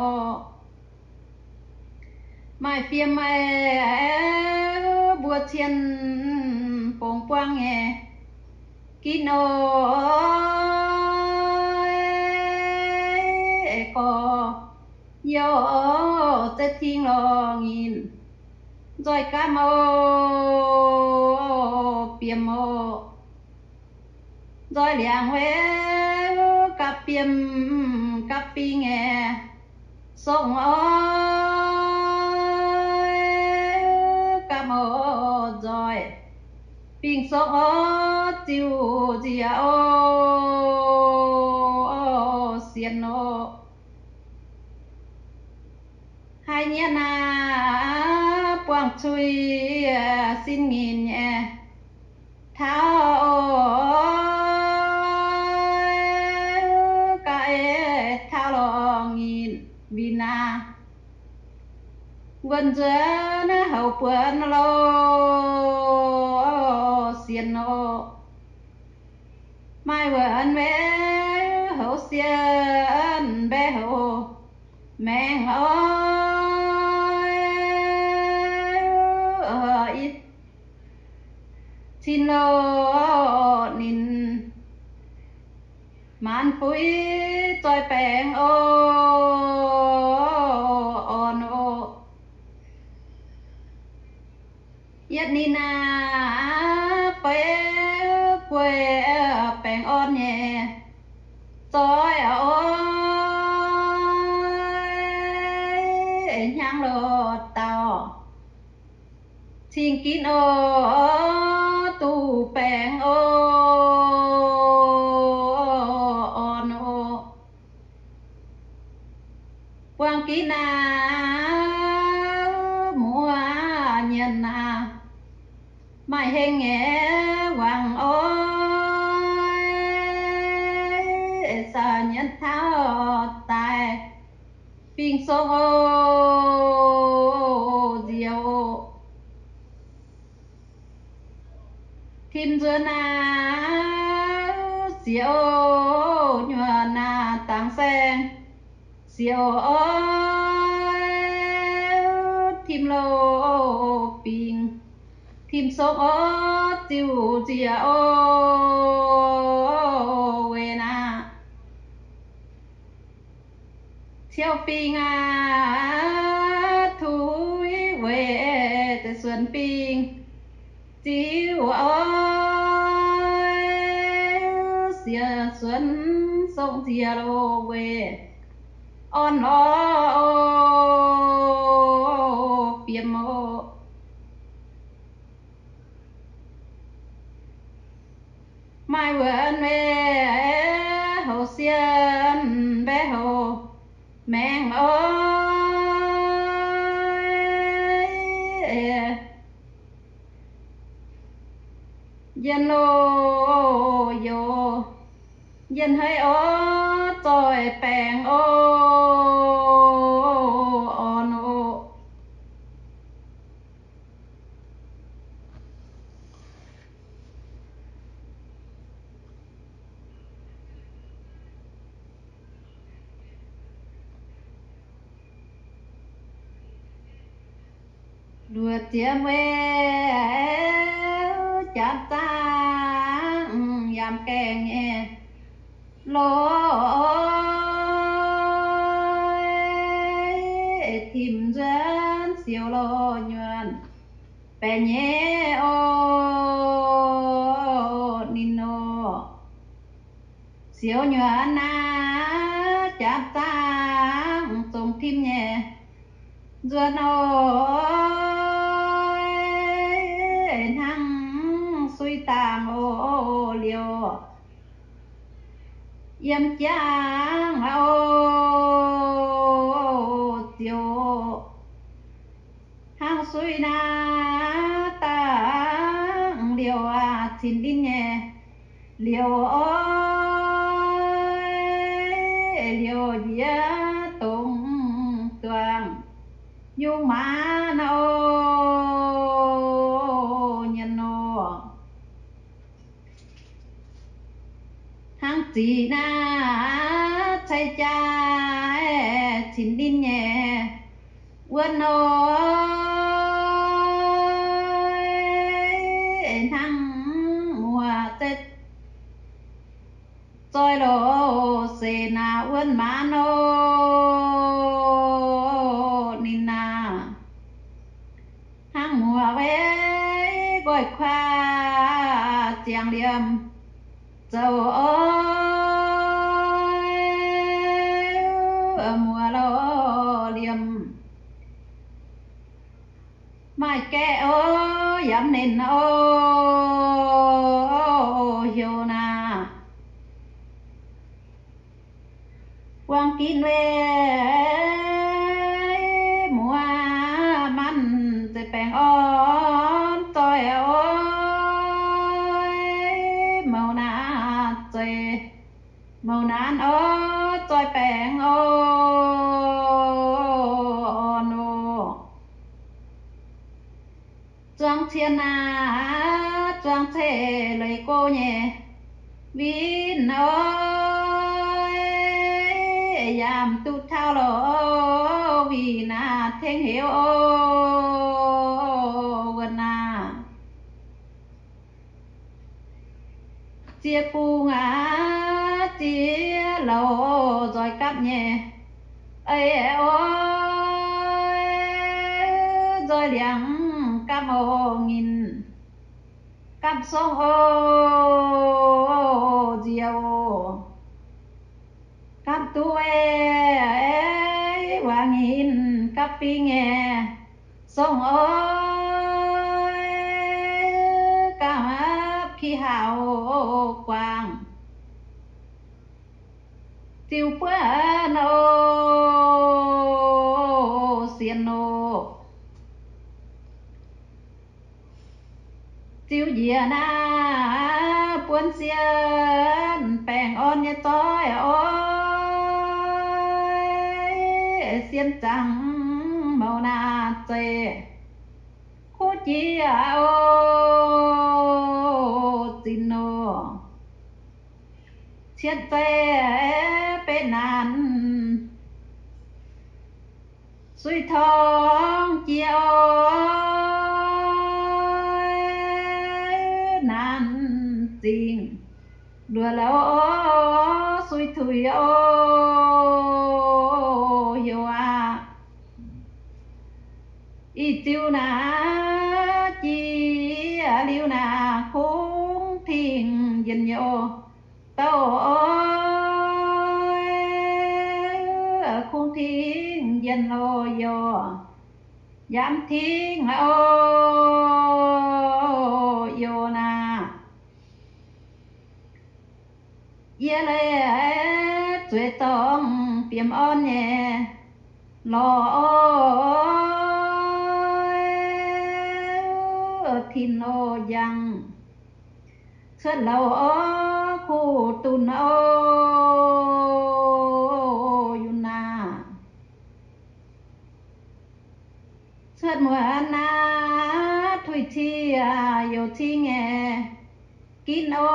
Maaih fiem maaih mbuo cien bongx buangv nyei, ginv o, gorx youh o, zeiv ting lorh nginh, nzoih gamv o, biemh o. Nzoih liangx weic gapv biemh gapv bing aeqv, sokv o, gapv o, nzoih bingh sokv o, ziux nziex o, sienx o. Haiz nyietv naaiv buangh cui sin nyinh nyei taux o, ga'eix taux lorh nginh winh aqv. Wuonh nzuonx naaiv houc buonc lo, sienx o. Maaih wuonh mbaeqv houv sienx mbaeqv houv maengx oix, cin lo ninh maanc fuix zoih baengx o, orn o. Yietv ninh aqv, feix guei baengx orn nyei zoih oix, hnyangx lo dauh cing ginv o, duqv baengx o, orn o. Buangh ginv aqv, muoz nyienx aqv, maaih heng nyei wangc oix, sa nyienx taux daaih, fingx sokv o, nziex o. Tim nzuonx aqv, siex o, nyuonh aqv, dangx saeng siex o, oix tim lo bingx, tim sokv o, ziux nziex o, weic naaiv ciouv fingx aqv, tuix weic deix suonx fingx, ziux oix, siex suonx sokv nziex lo weic orn lorh o, biemh o. Maaih wuonh mbaeqv houv sienx mbaeqv houv maengx oix, njien-lo youz, njien-hei oix zoih baengx o, orn o. Luoqc ziepc weic jaapc zaangv yaac gaengh nyei lorqc, timx nzuonx siouc lorqc nyuonh baeqc nyei oc, ninh oc. Siouc nyuonh naaiv jaapc zaangv zongx timx nyei nzuonx oc, hnangv suiv dangh oc, liouc yiem jangv oc, ziouc hnangv suiv naaiv dangh liouc aac, cin linh nyei liouc oc, liouc njiec dongh duangh nyungc maanz oc, nyanc oc. Hnangv ziqc naaiv cai jaaix cin linh nyei wuonv oc, hnangv muoz zeiv zoih loz seix naaic wuonv maanz oc, ninh naaic hnangv muoz weic nqoi kuaaiv ziangh liemh zoux oc, muoz lorh liemh maaih gaeqv oc, yaac mv nenc oc, heuc naaic buang ginv weic muoz maanc zeiz baengh orn zoih oc, mouc naanc zeiz, mouc naanc oc zoih baengh oc, orn oc. Zuangx cien aac, zuangx ceix leiz go nyei winh oc, yaac mv duqv taux lorh winh aac tengx heuc oc, wuonv aac. Ziex bung aac, ziex louc nzoih gapv nyei ei oc, nzoih liangx gapv oc, nyinh gapv songv oc, nziex oc, gapv duqv ei, waac nyinh gapv fingx nyei songv oc, gapv ki haav guangc ziux buonv oc, sienx oc. Ziux njiec naaiv buonv sienx baengh orn nyei zoih oc, sienx zaangc mouc naanc zeiz kuv jiex oc, zinx oc. Cietv zeiv betv naanc suiv torngv jiex oc, naanc zingh luoqc louc oc, suiv tuix oc, heuc aac. Ih ziux naaiv jiex liuz naaic kungx tingh njien-youh douh oc, kungx tingh njien-youh, yaac mv tingh oc, youh naaic. Yie leiz zueiz zorngv biemh orn nyei lorh oc, tin oc njang, cuotv louc oc, kuv dunh oc, yunc naaic. Cuotv muonz naaiv tuix ciex youc cing nyei ginv oc,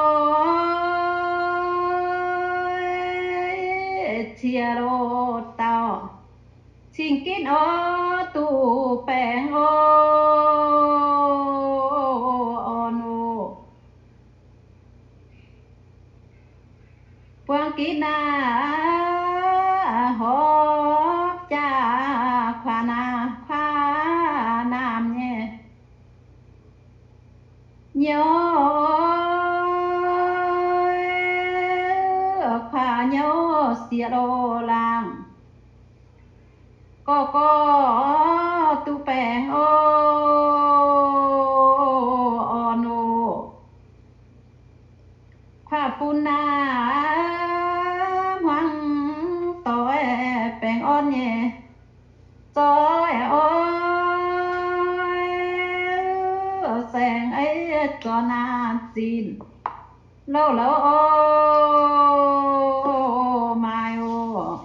ciex loz dauh cing ginv oc, duqv baengh oc. Gitv naaiv horpc jaa kuaax naamh, kuaax naamh nyei nyouz, kuaax nyouz sieqv loz laangh, gorqv gorqv duqv baengh orn oc. Kuaax bun naaiv hmuangv doic baengh orn nyei zoih oix, saeng-eix zornc naaiv zinh louh louz oc, maaih oc.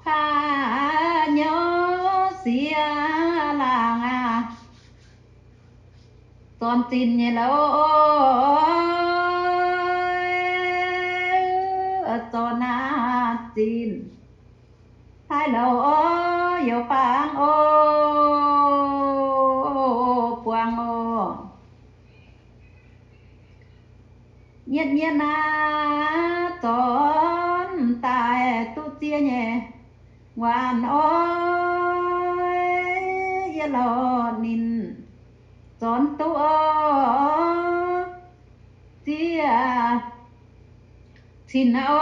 Kuaax nyouz sieqv laangh aac, zornc zinh nyei louz, zornc naaiv zinh hlaaix louz oc, youz bangc oc, buangh oc. Nyietv nyietv naaiv zornc daaih duqv ziex nyei waanc oc, yie lorz ninh zornc duqv oc, ziex cin oc,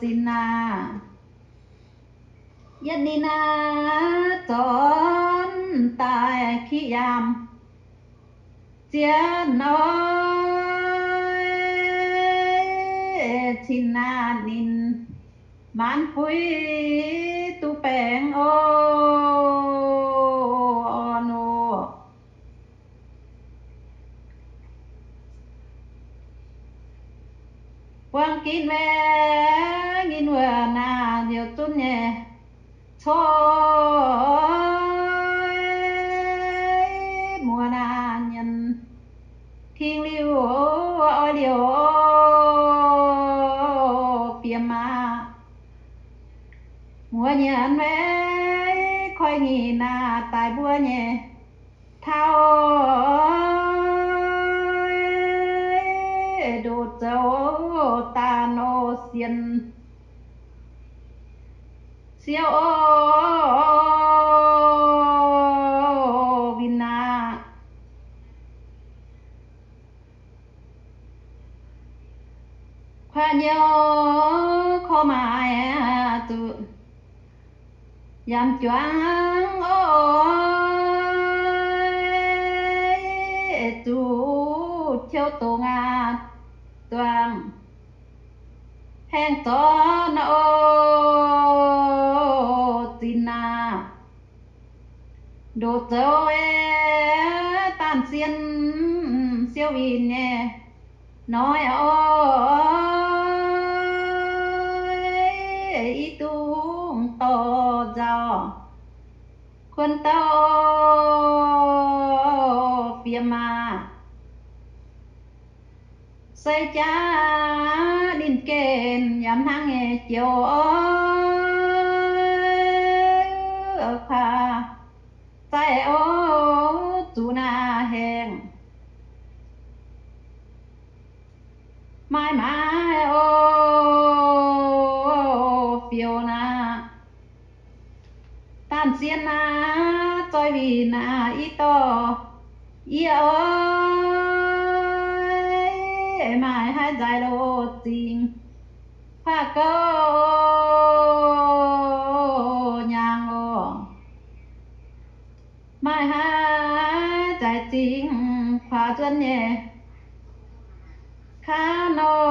zinh naaiv. Yietv ninh naaiv zornc daaih kiqv yaamh ziex oc, cin naaiv ninh maanc buiv duqv baengh oc, orn oc. Buangh ginv maengx nyei wuov naaiv liouh zunv nyei coiv muoz naaiv nyienz king liuh oix liouh bieqc maah. Muoz nyienz maengx koi nyic naaiv daaih mbuo nyei taux ndoqc zoux daanh oc, sienx siou oc, winh aqv. Kuaax nyouz korv maaih zuqc yamc juangv oc, zuqc qiu dongh aqv, duangh haengh zornv oc, zinh aqv. Ndoqc zoux daanh sien siou winh nyei noic oc, i dungx dorh nzauh kuonx douh fiem aqv. Se jaax ninh gengh yaac hnangv nyei joux oc, kuaax zaih oc, zuqc naaiv haengh maaih maaih oc, fioux naaiv daanh sien naaiv zoih winh naaiv i dorh yie oc, maaih haaix nzaaix loz zingx kuaax gouv nyaangx oc. Maaih haaix nzaaix zingx kuaax nzuonx nyei kaav noic,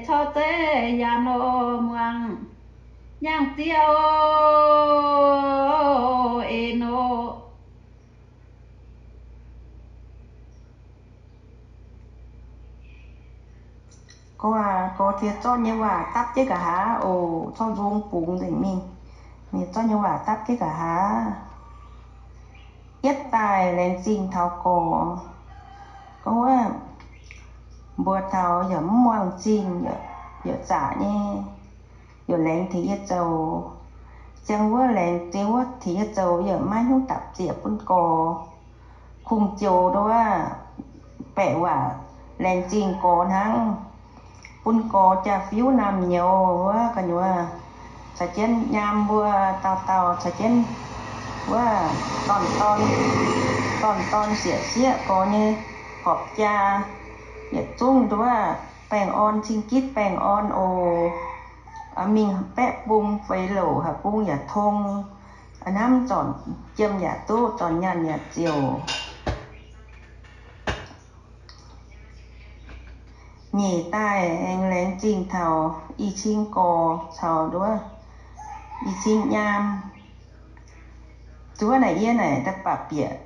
corc zeiv yaanc oc, muangx nyaangh zieqv oc, en oc. Gorx aac, gorx ziex zorqv nyei waac dapv jienv nqa'haav oc. Corc nzung bungx nzengc mingh. Ninh zorqv nyei waac dapv jienv nqa'haav. Yietv daaih laengz zingh taux gorx. Gorngv wuov, mbuo taux yaac mv muangh zingh, yaac zaqc nyei, yaac laengz tengx yie zoux. Ziangh wuov laengz zingh wuov tengx yie zoux yaac maiv hnyouv dapc ziec bun gorx. kungx-ziouc nduov, baeqc waac laengz zingh gorx hnangv, bun gorx jaa-fiuv naamh nyouz wuov gu'nyuoz, caux jienv nyaam mbuo dauh dauh caux jienv wuov dorn-dorn, dorn-dorn sieqv-sieqv gorx nyei horpc jaa yietc zungv nduov, baengh orn cing-gitv baengh orn oc. Mingh baeqv bung feix louc haaix bung yaac tong, hnamv zornc jiem yaac duqv, zornc nyaanh yaac ziouc. Nyeic daaih aengx laengz zingh taux i cing gorx caux nduov i cing nyaam. Zuov naaic yie naaic daaih baac bieqc,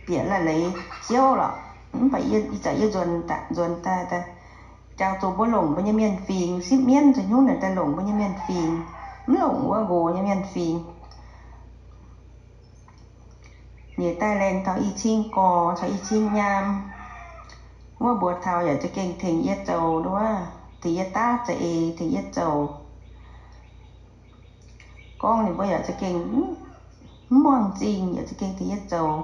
bieqc la'leiz ziouv lorqc. Mv baac ih zanc yie nzuonx daaih, nzuonx daaih, daaih jangx zuqc mbuo longc mbuo nyei mienh fingx, sipv mienv za'hnyungv naaic daaih longc mbuo nyei mienh fingx, mv longc wuov nqox nyei mienh fingx. Nyeic daaih laengz taux i cing gorx caux i cing nyaam. Wuov mbuox taux yaac za'gengh tengx yie zoux nduov, tengx yie daav za'eix, tengx yie zoux. Gorngv ninh mbuo yaac za'gengh mv muangx zingh, yaac za'gengh tengx yie zoux.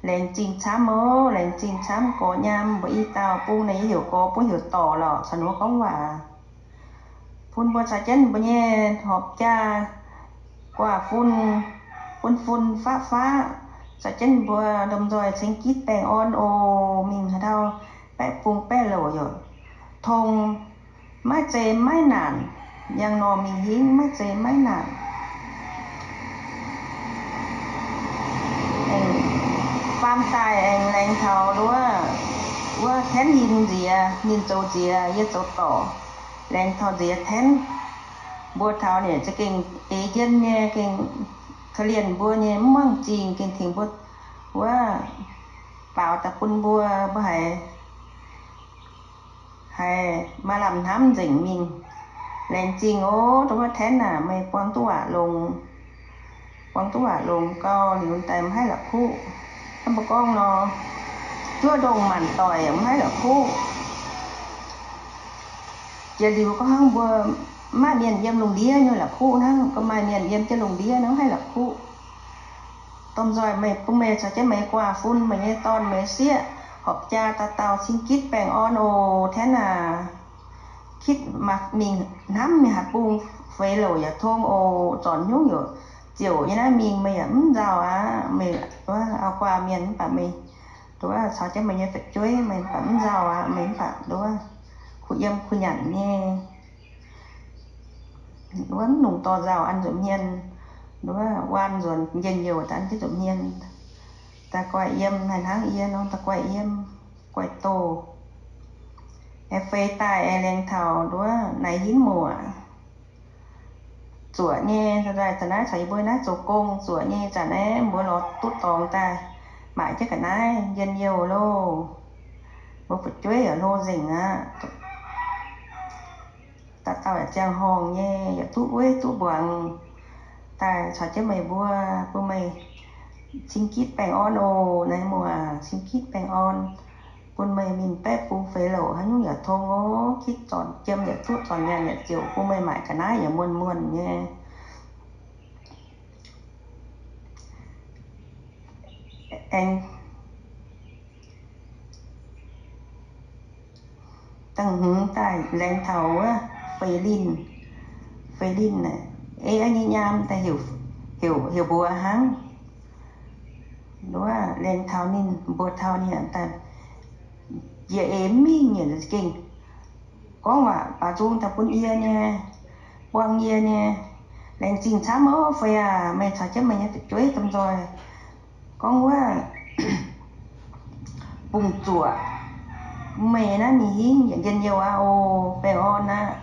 Laengz zingh camv oc, laengz zingh camv gorx nyaam. Mbuo i dauh bung naaic yie heuc gorx, bun heuc dorc lorqc, caux ninh mbuo gorngv waac. Bun mbuo caux jienv mbuo nyei horpc jaa guaax fun, fun fun faqv faqv, caux jienv mbuo lomh nzoih ceng gitv baengh orn oc. Mingh haaix dauh baeqv bung baeqv louc yaac tong, maiv zei maiv naanc. Yangh norm mingh hingv maiv zei maiv naanc. Aengx faam daaih aengx laengz taux nduov, wuov tenv ninh nziex, ninh zoux nziex, yie zoux dorc, laengz taux nziex tenv. Mbuo taux ninh za'gengh eix njien nyei, gengh korv-lienh mbuo nyei mv muangx zingh, gengh tengx mbuo wuov baaux daaih bun mbuo, mbuo haiz, haiz maaih lamh hnamv nzengc mingh. Laengz zingh oc, wuov tenv aac, meih buang duqv waac longx, buang duqv waac longx gau liuz daaih mv haih la'kuqv. Hnangv mbuo gorngv nor, juov ndongh maanc doic mv haih la'kuqv. Jiex liuz gorngv hnangv mbuo maaih mienh yiem lungh ndiev nyei la'kuqv hnangv, gorngv maaih mienh yiem jienv lungh ndiev nor mv haih la'kuqv. Domh nzoih meih, bun meih caux jienv meih guaax fun, meih nyei dorn, meih sieqv, horpc jaa dauh dauh cing gitv baengh orn oc. Tenv aac, kitv mingh hnamv mingh haaix bung feix louc yaac tong oc. Zornc hnyungv youc ziouc nyei naaiv mingh meih yaac mv nzauh aqv. Meih nduov auv-guaav mienh mv baac meih nduov caux jienv meih nyei fu'jueiv meih mv baac mv nzauh aqv. Meih mv baac nduov kuh yiem kuh nyanc nyei. Nduov mv nungx dorh nzauh an nzunc hmien, nduov waan nzuonx njien-youh daaih an jienv nzunc hmien. Daaih guaih yiem, naaiv hnangv yie nor daaih guaih yiem, guaih doh. Aengx feix daaih aengx laengz taux nduov naaiv hinv muoc. Zuoqc nyei, daaih zanc naaiv caux yie mbuo naaiv zoux gong, zuoqc nyei zanc naaiv mbuo lorz duqv dorngx daaih maaic jienv ga'naaiv njien-youh loh. Mbuo fu'jueiv yaac hlo nzengc aqv. Dauh dauh yaac ziangh horngh nyei, yaac duqv weiv duqv mbuangz. Daaih caux jienv meih mbuo, bun meih cing gitv baengh orn oc. Naaiv muoc cing gitv baengh orn, bun meih mingh baeqv bung feix louc haaix nyungc yaac tong oc. Gitv zornc jiem yaac duqv, zornc nyaanh yaac ziouc, bun meih maaic ga'naaiv yaac muonh muonh nyei. Aengx da'hmz daaih laengz taux wuov feix linh, feix linh, ei nyei nyaam daaih heuc, heuc mbuox hnangv. Nduov laengz taux ninh, mbuox taux ninh daaih, jiex eix mingh nyei za'gengh gorngv waac baaux nzung daaih bun yie nyei, buang yie nyei. Laengz zingh camv oc fai aac, meih caux jienv meih nyei fu'jueiv domh nzoih gorngv wuov bungx zuoqc meih naaiv mingh hingv yaac njien-youh aqv oc, baengh orn aqv.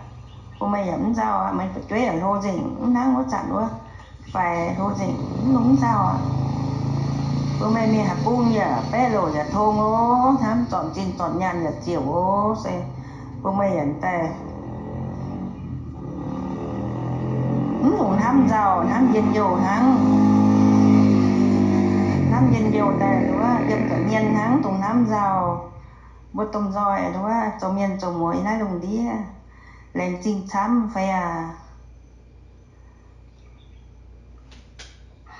Bun meih yaac mv nzauh aqv, meih fu'jueiv yaac hlo nzengc, mv hnangv wuov zanc wuov faix hlo nzengc, mv lungh mv nzauh aqv. Bun meih mingh haaix bung yaac baeqv louc yaac tong oc, hnamv zornc zinh zornc nyaanh yaac ziouc oc. Se bun meih yaac daaih mv lungh hnamv nzauh, hnamv njien-youh hnangv. Hnamv njien-youh daaih nduov yiem nza'hmien hnangv, dongh hnamv nzauh. Mbuo domh nzoih nduov zoux mienh zoux muoz yiem naaiv lungh ndiev, laengz zingh camv fai aac.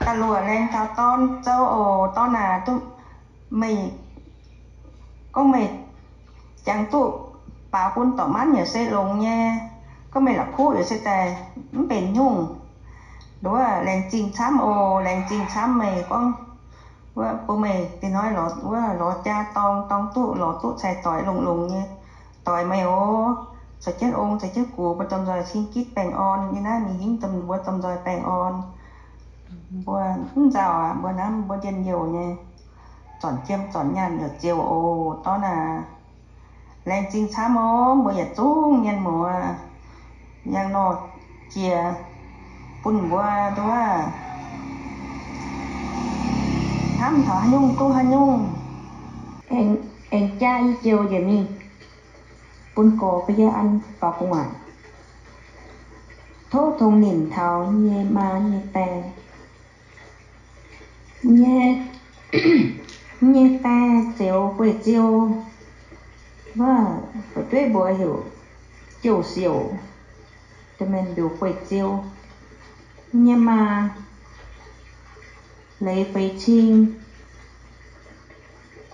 Da'luoqc laengz taux dorn zoux oc, dorn aac, duqv meih gorngv meih jangx duqv baaux bun dorc maanv yaac se longx nyei, gorngv meih la'kuqv yaac se daaih mv benx nyungc. Nduov laengz zingh camv oc, laengz zingh camv meih gorngv wuov bun meih dinh hnoi wuov lorz jaa dorng, dorng duqv lorz duqv cai-doix longx-longx nyei doix meih oc. Caux jienv ong caux jienv gux mbuo domh nzoih cing gitv baengh orn nyei naaiv, mingh hingv mbuo domh nzoih baengh orn. Mbuo mv nzauh aqv, mbuo hnamv mbuo njien-youh nyei, zornc jiem zornc nyaanh yaac ziouc oc dorn aac. Laengz zingh camv oc, mbuo yietc zungv mienh muoz yangh nor jiex bun mbuo nduov hnamv taux haaix nyungc duqv haaix nyungc. Aengx jaa i joux njiec mingh bun gorx bun yie an faaux gu'nguaaic. Tov tongx nimc taux nyei maa nyei die. Nyei, nyei die Zeux Guei-Ziou, wuov fu'jueiv mbuox heuc Jouv Siouc, domh mienh mbiux Guei-Ziou. Nyei maa Leiz Feix Cing.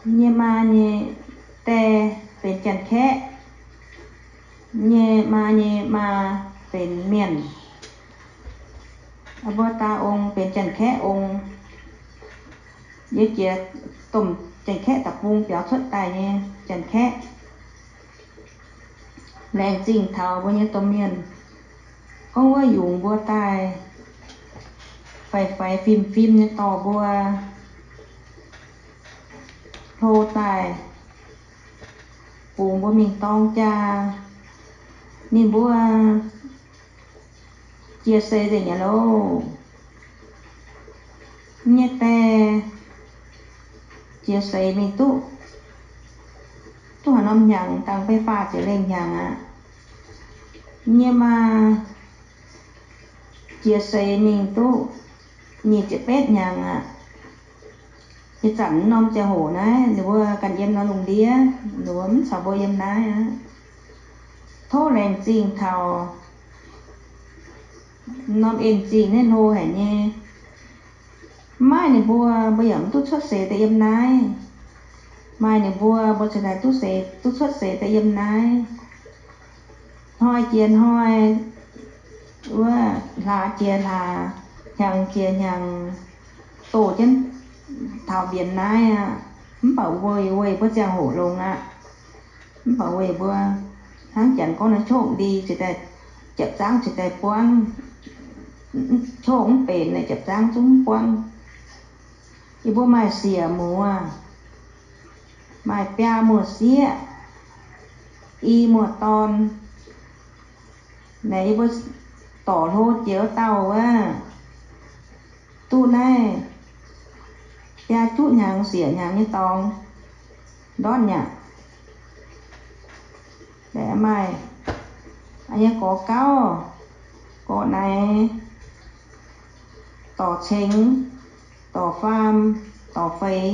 Nyei maa nyei die benx Janx-Kaeqv. Nyei maa nyei maa benx mienh. Mbuo daa ong benx Janx-Kaeqv ong. Yie jiex domh Janx-Kaeqv deic-bung biaux cuotv daaih nyei Janx-Kaeqv. Laengz zingh taux mbuo nyei domh mienh gorngv wuov yungz mbuo daaih faix-faix fim-fim nyei dorh mbuo hlo daaih bungx mbuo mingh dorng jaa. Ninh mbuo jiex seix nzengc nyei loh. Nyei die jiex seix mingh duqv, duqv haaix norm hnyangx dangh beiv faah ziepc lengh hnyangx aqv. Nyei maa jiex seix mingh duqv nyic ziepc betv hnyangx aqv. Ih zanc norm ziangh hoc naaiv ninh mbuo ganh yiem norm lungh ndiev, ninh mbuo mv caux mbuo yiem naaiv aqv. Tov laengz zingh taux norm en zingh naaiv hlo haic nyei. Mv maaih ninh mbuo, mbuo yaac mv duqv cuotv seix daaih yiem naaiv. Maaih ninh mbuo, mbuo cingx daaih duqv seix, duqv cuotv seix daaih yiem naaiv. Hnoi jiex hnoi, wuov hlaax jiex hlaax, hnyangx jiex hnyangx, doh jienv taux mbienx naaiv aqv. Mv baac weic, weic mbuo ziangh hoc longx aqv. Mv baac weic mbuo hnangv Janx gorngv naaiv โชคดี cingx daaih, japc zaangv cingx daaih buangv. โชค mv benx naaic japc zaangv zungv mv buangv. Yie mbuo maaih siec muoz, maaih biaa muoz-sieqv, i muoz-dorn. Naaic yie mbuo dorc hlo jiex wuov dauh wuov, duqv naaiv biaa juqv hnyangx siec hnyangx nyei dorngx ndortv nyaqc. Laeqc maaih nyei gorx gauv, gorx naaiv, dorc cengx, dorc faam, dorc feix.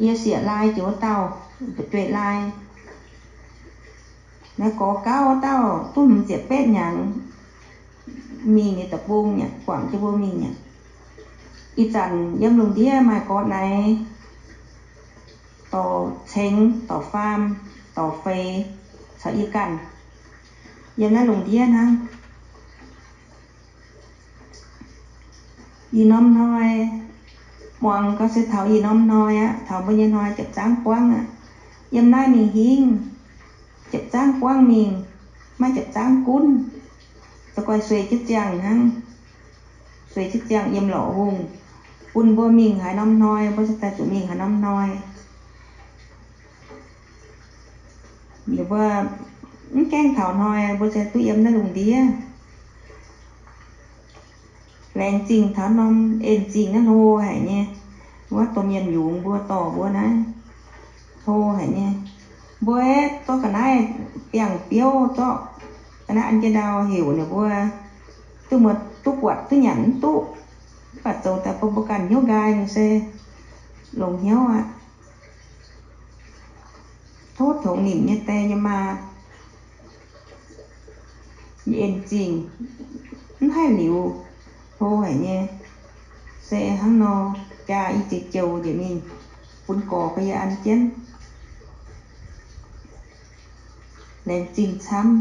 Yie siec lai jiex wuov dauh, fu'jueiv lai. Naaiv gorx gauv wuov dauh duqv hmz ziepc betv hnyangx mingh nyei deic-bung nyei, guangc jienv mbuo mingh nyei. Ih zanc yiem lungh ndiev maaih gorx naaiv, dorc cengx, dorc faam, dorc feix, caux yie ganh yiem naaiv lungh ndiev hnangv. Ih norm hnoi, muangx gau se taux ih norm hnoi aqv, taux mbuo nyei hnoi japc zaangv buangv aqv. Yiem naaiv mingh hingv, japc zaangv buangv mingh, maiv japc zaangv gunv, za'gengh sueih jienv ziangh hnangv. Sueih jienv ziangh yiem lorqc hungh, bun mbuo mingh haaix norm hnoi mbuo se daaih zuqc mingh haaix norm hnoi. Ninh mbuo mv gaengh taux hnoi mbuo se duqv yiem naaiv lungh ndiev. Laengz zingh taux norm en zingh naaiv hlo haic nyei. Wuov domh mienh yungz mbuo dorh mbuo naaiv hlo haic nyei. Mbuo zorqv ga'naaiv biangh biouv, zorqv ga'naaiv an jienv ndau heuc ninh mbuo duqv muoz duqv buatc duqv nyanc mv duqv. Mv baac zoux daaih bun mbuo ganh hnyouv nqaai nor se longx hnyouv aqv. Tov tongx nimc nyei die nyei maa, en zingh mv haih liuz hlo haic nyei. Se hnangv nor, jaa i ziex joux njiec mingh. Bun gorx mbuo yie an jienv. Laengz zingh camv.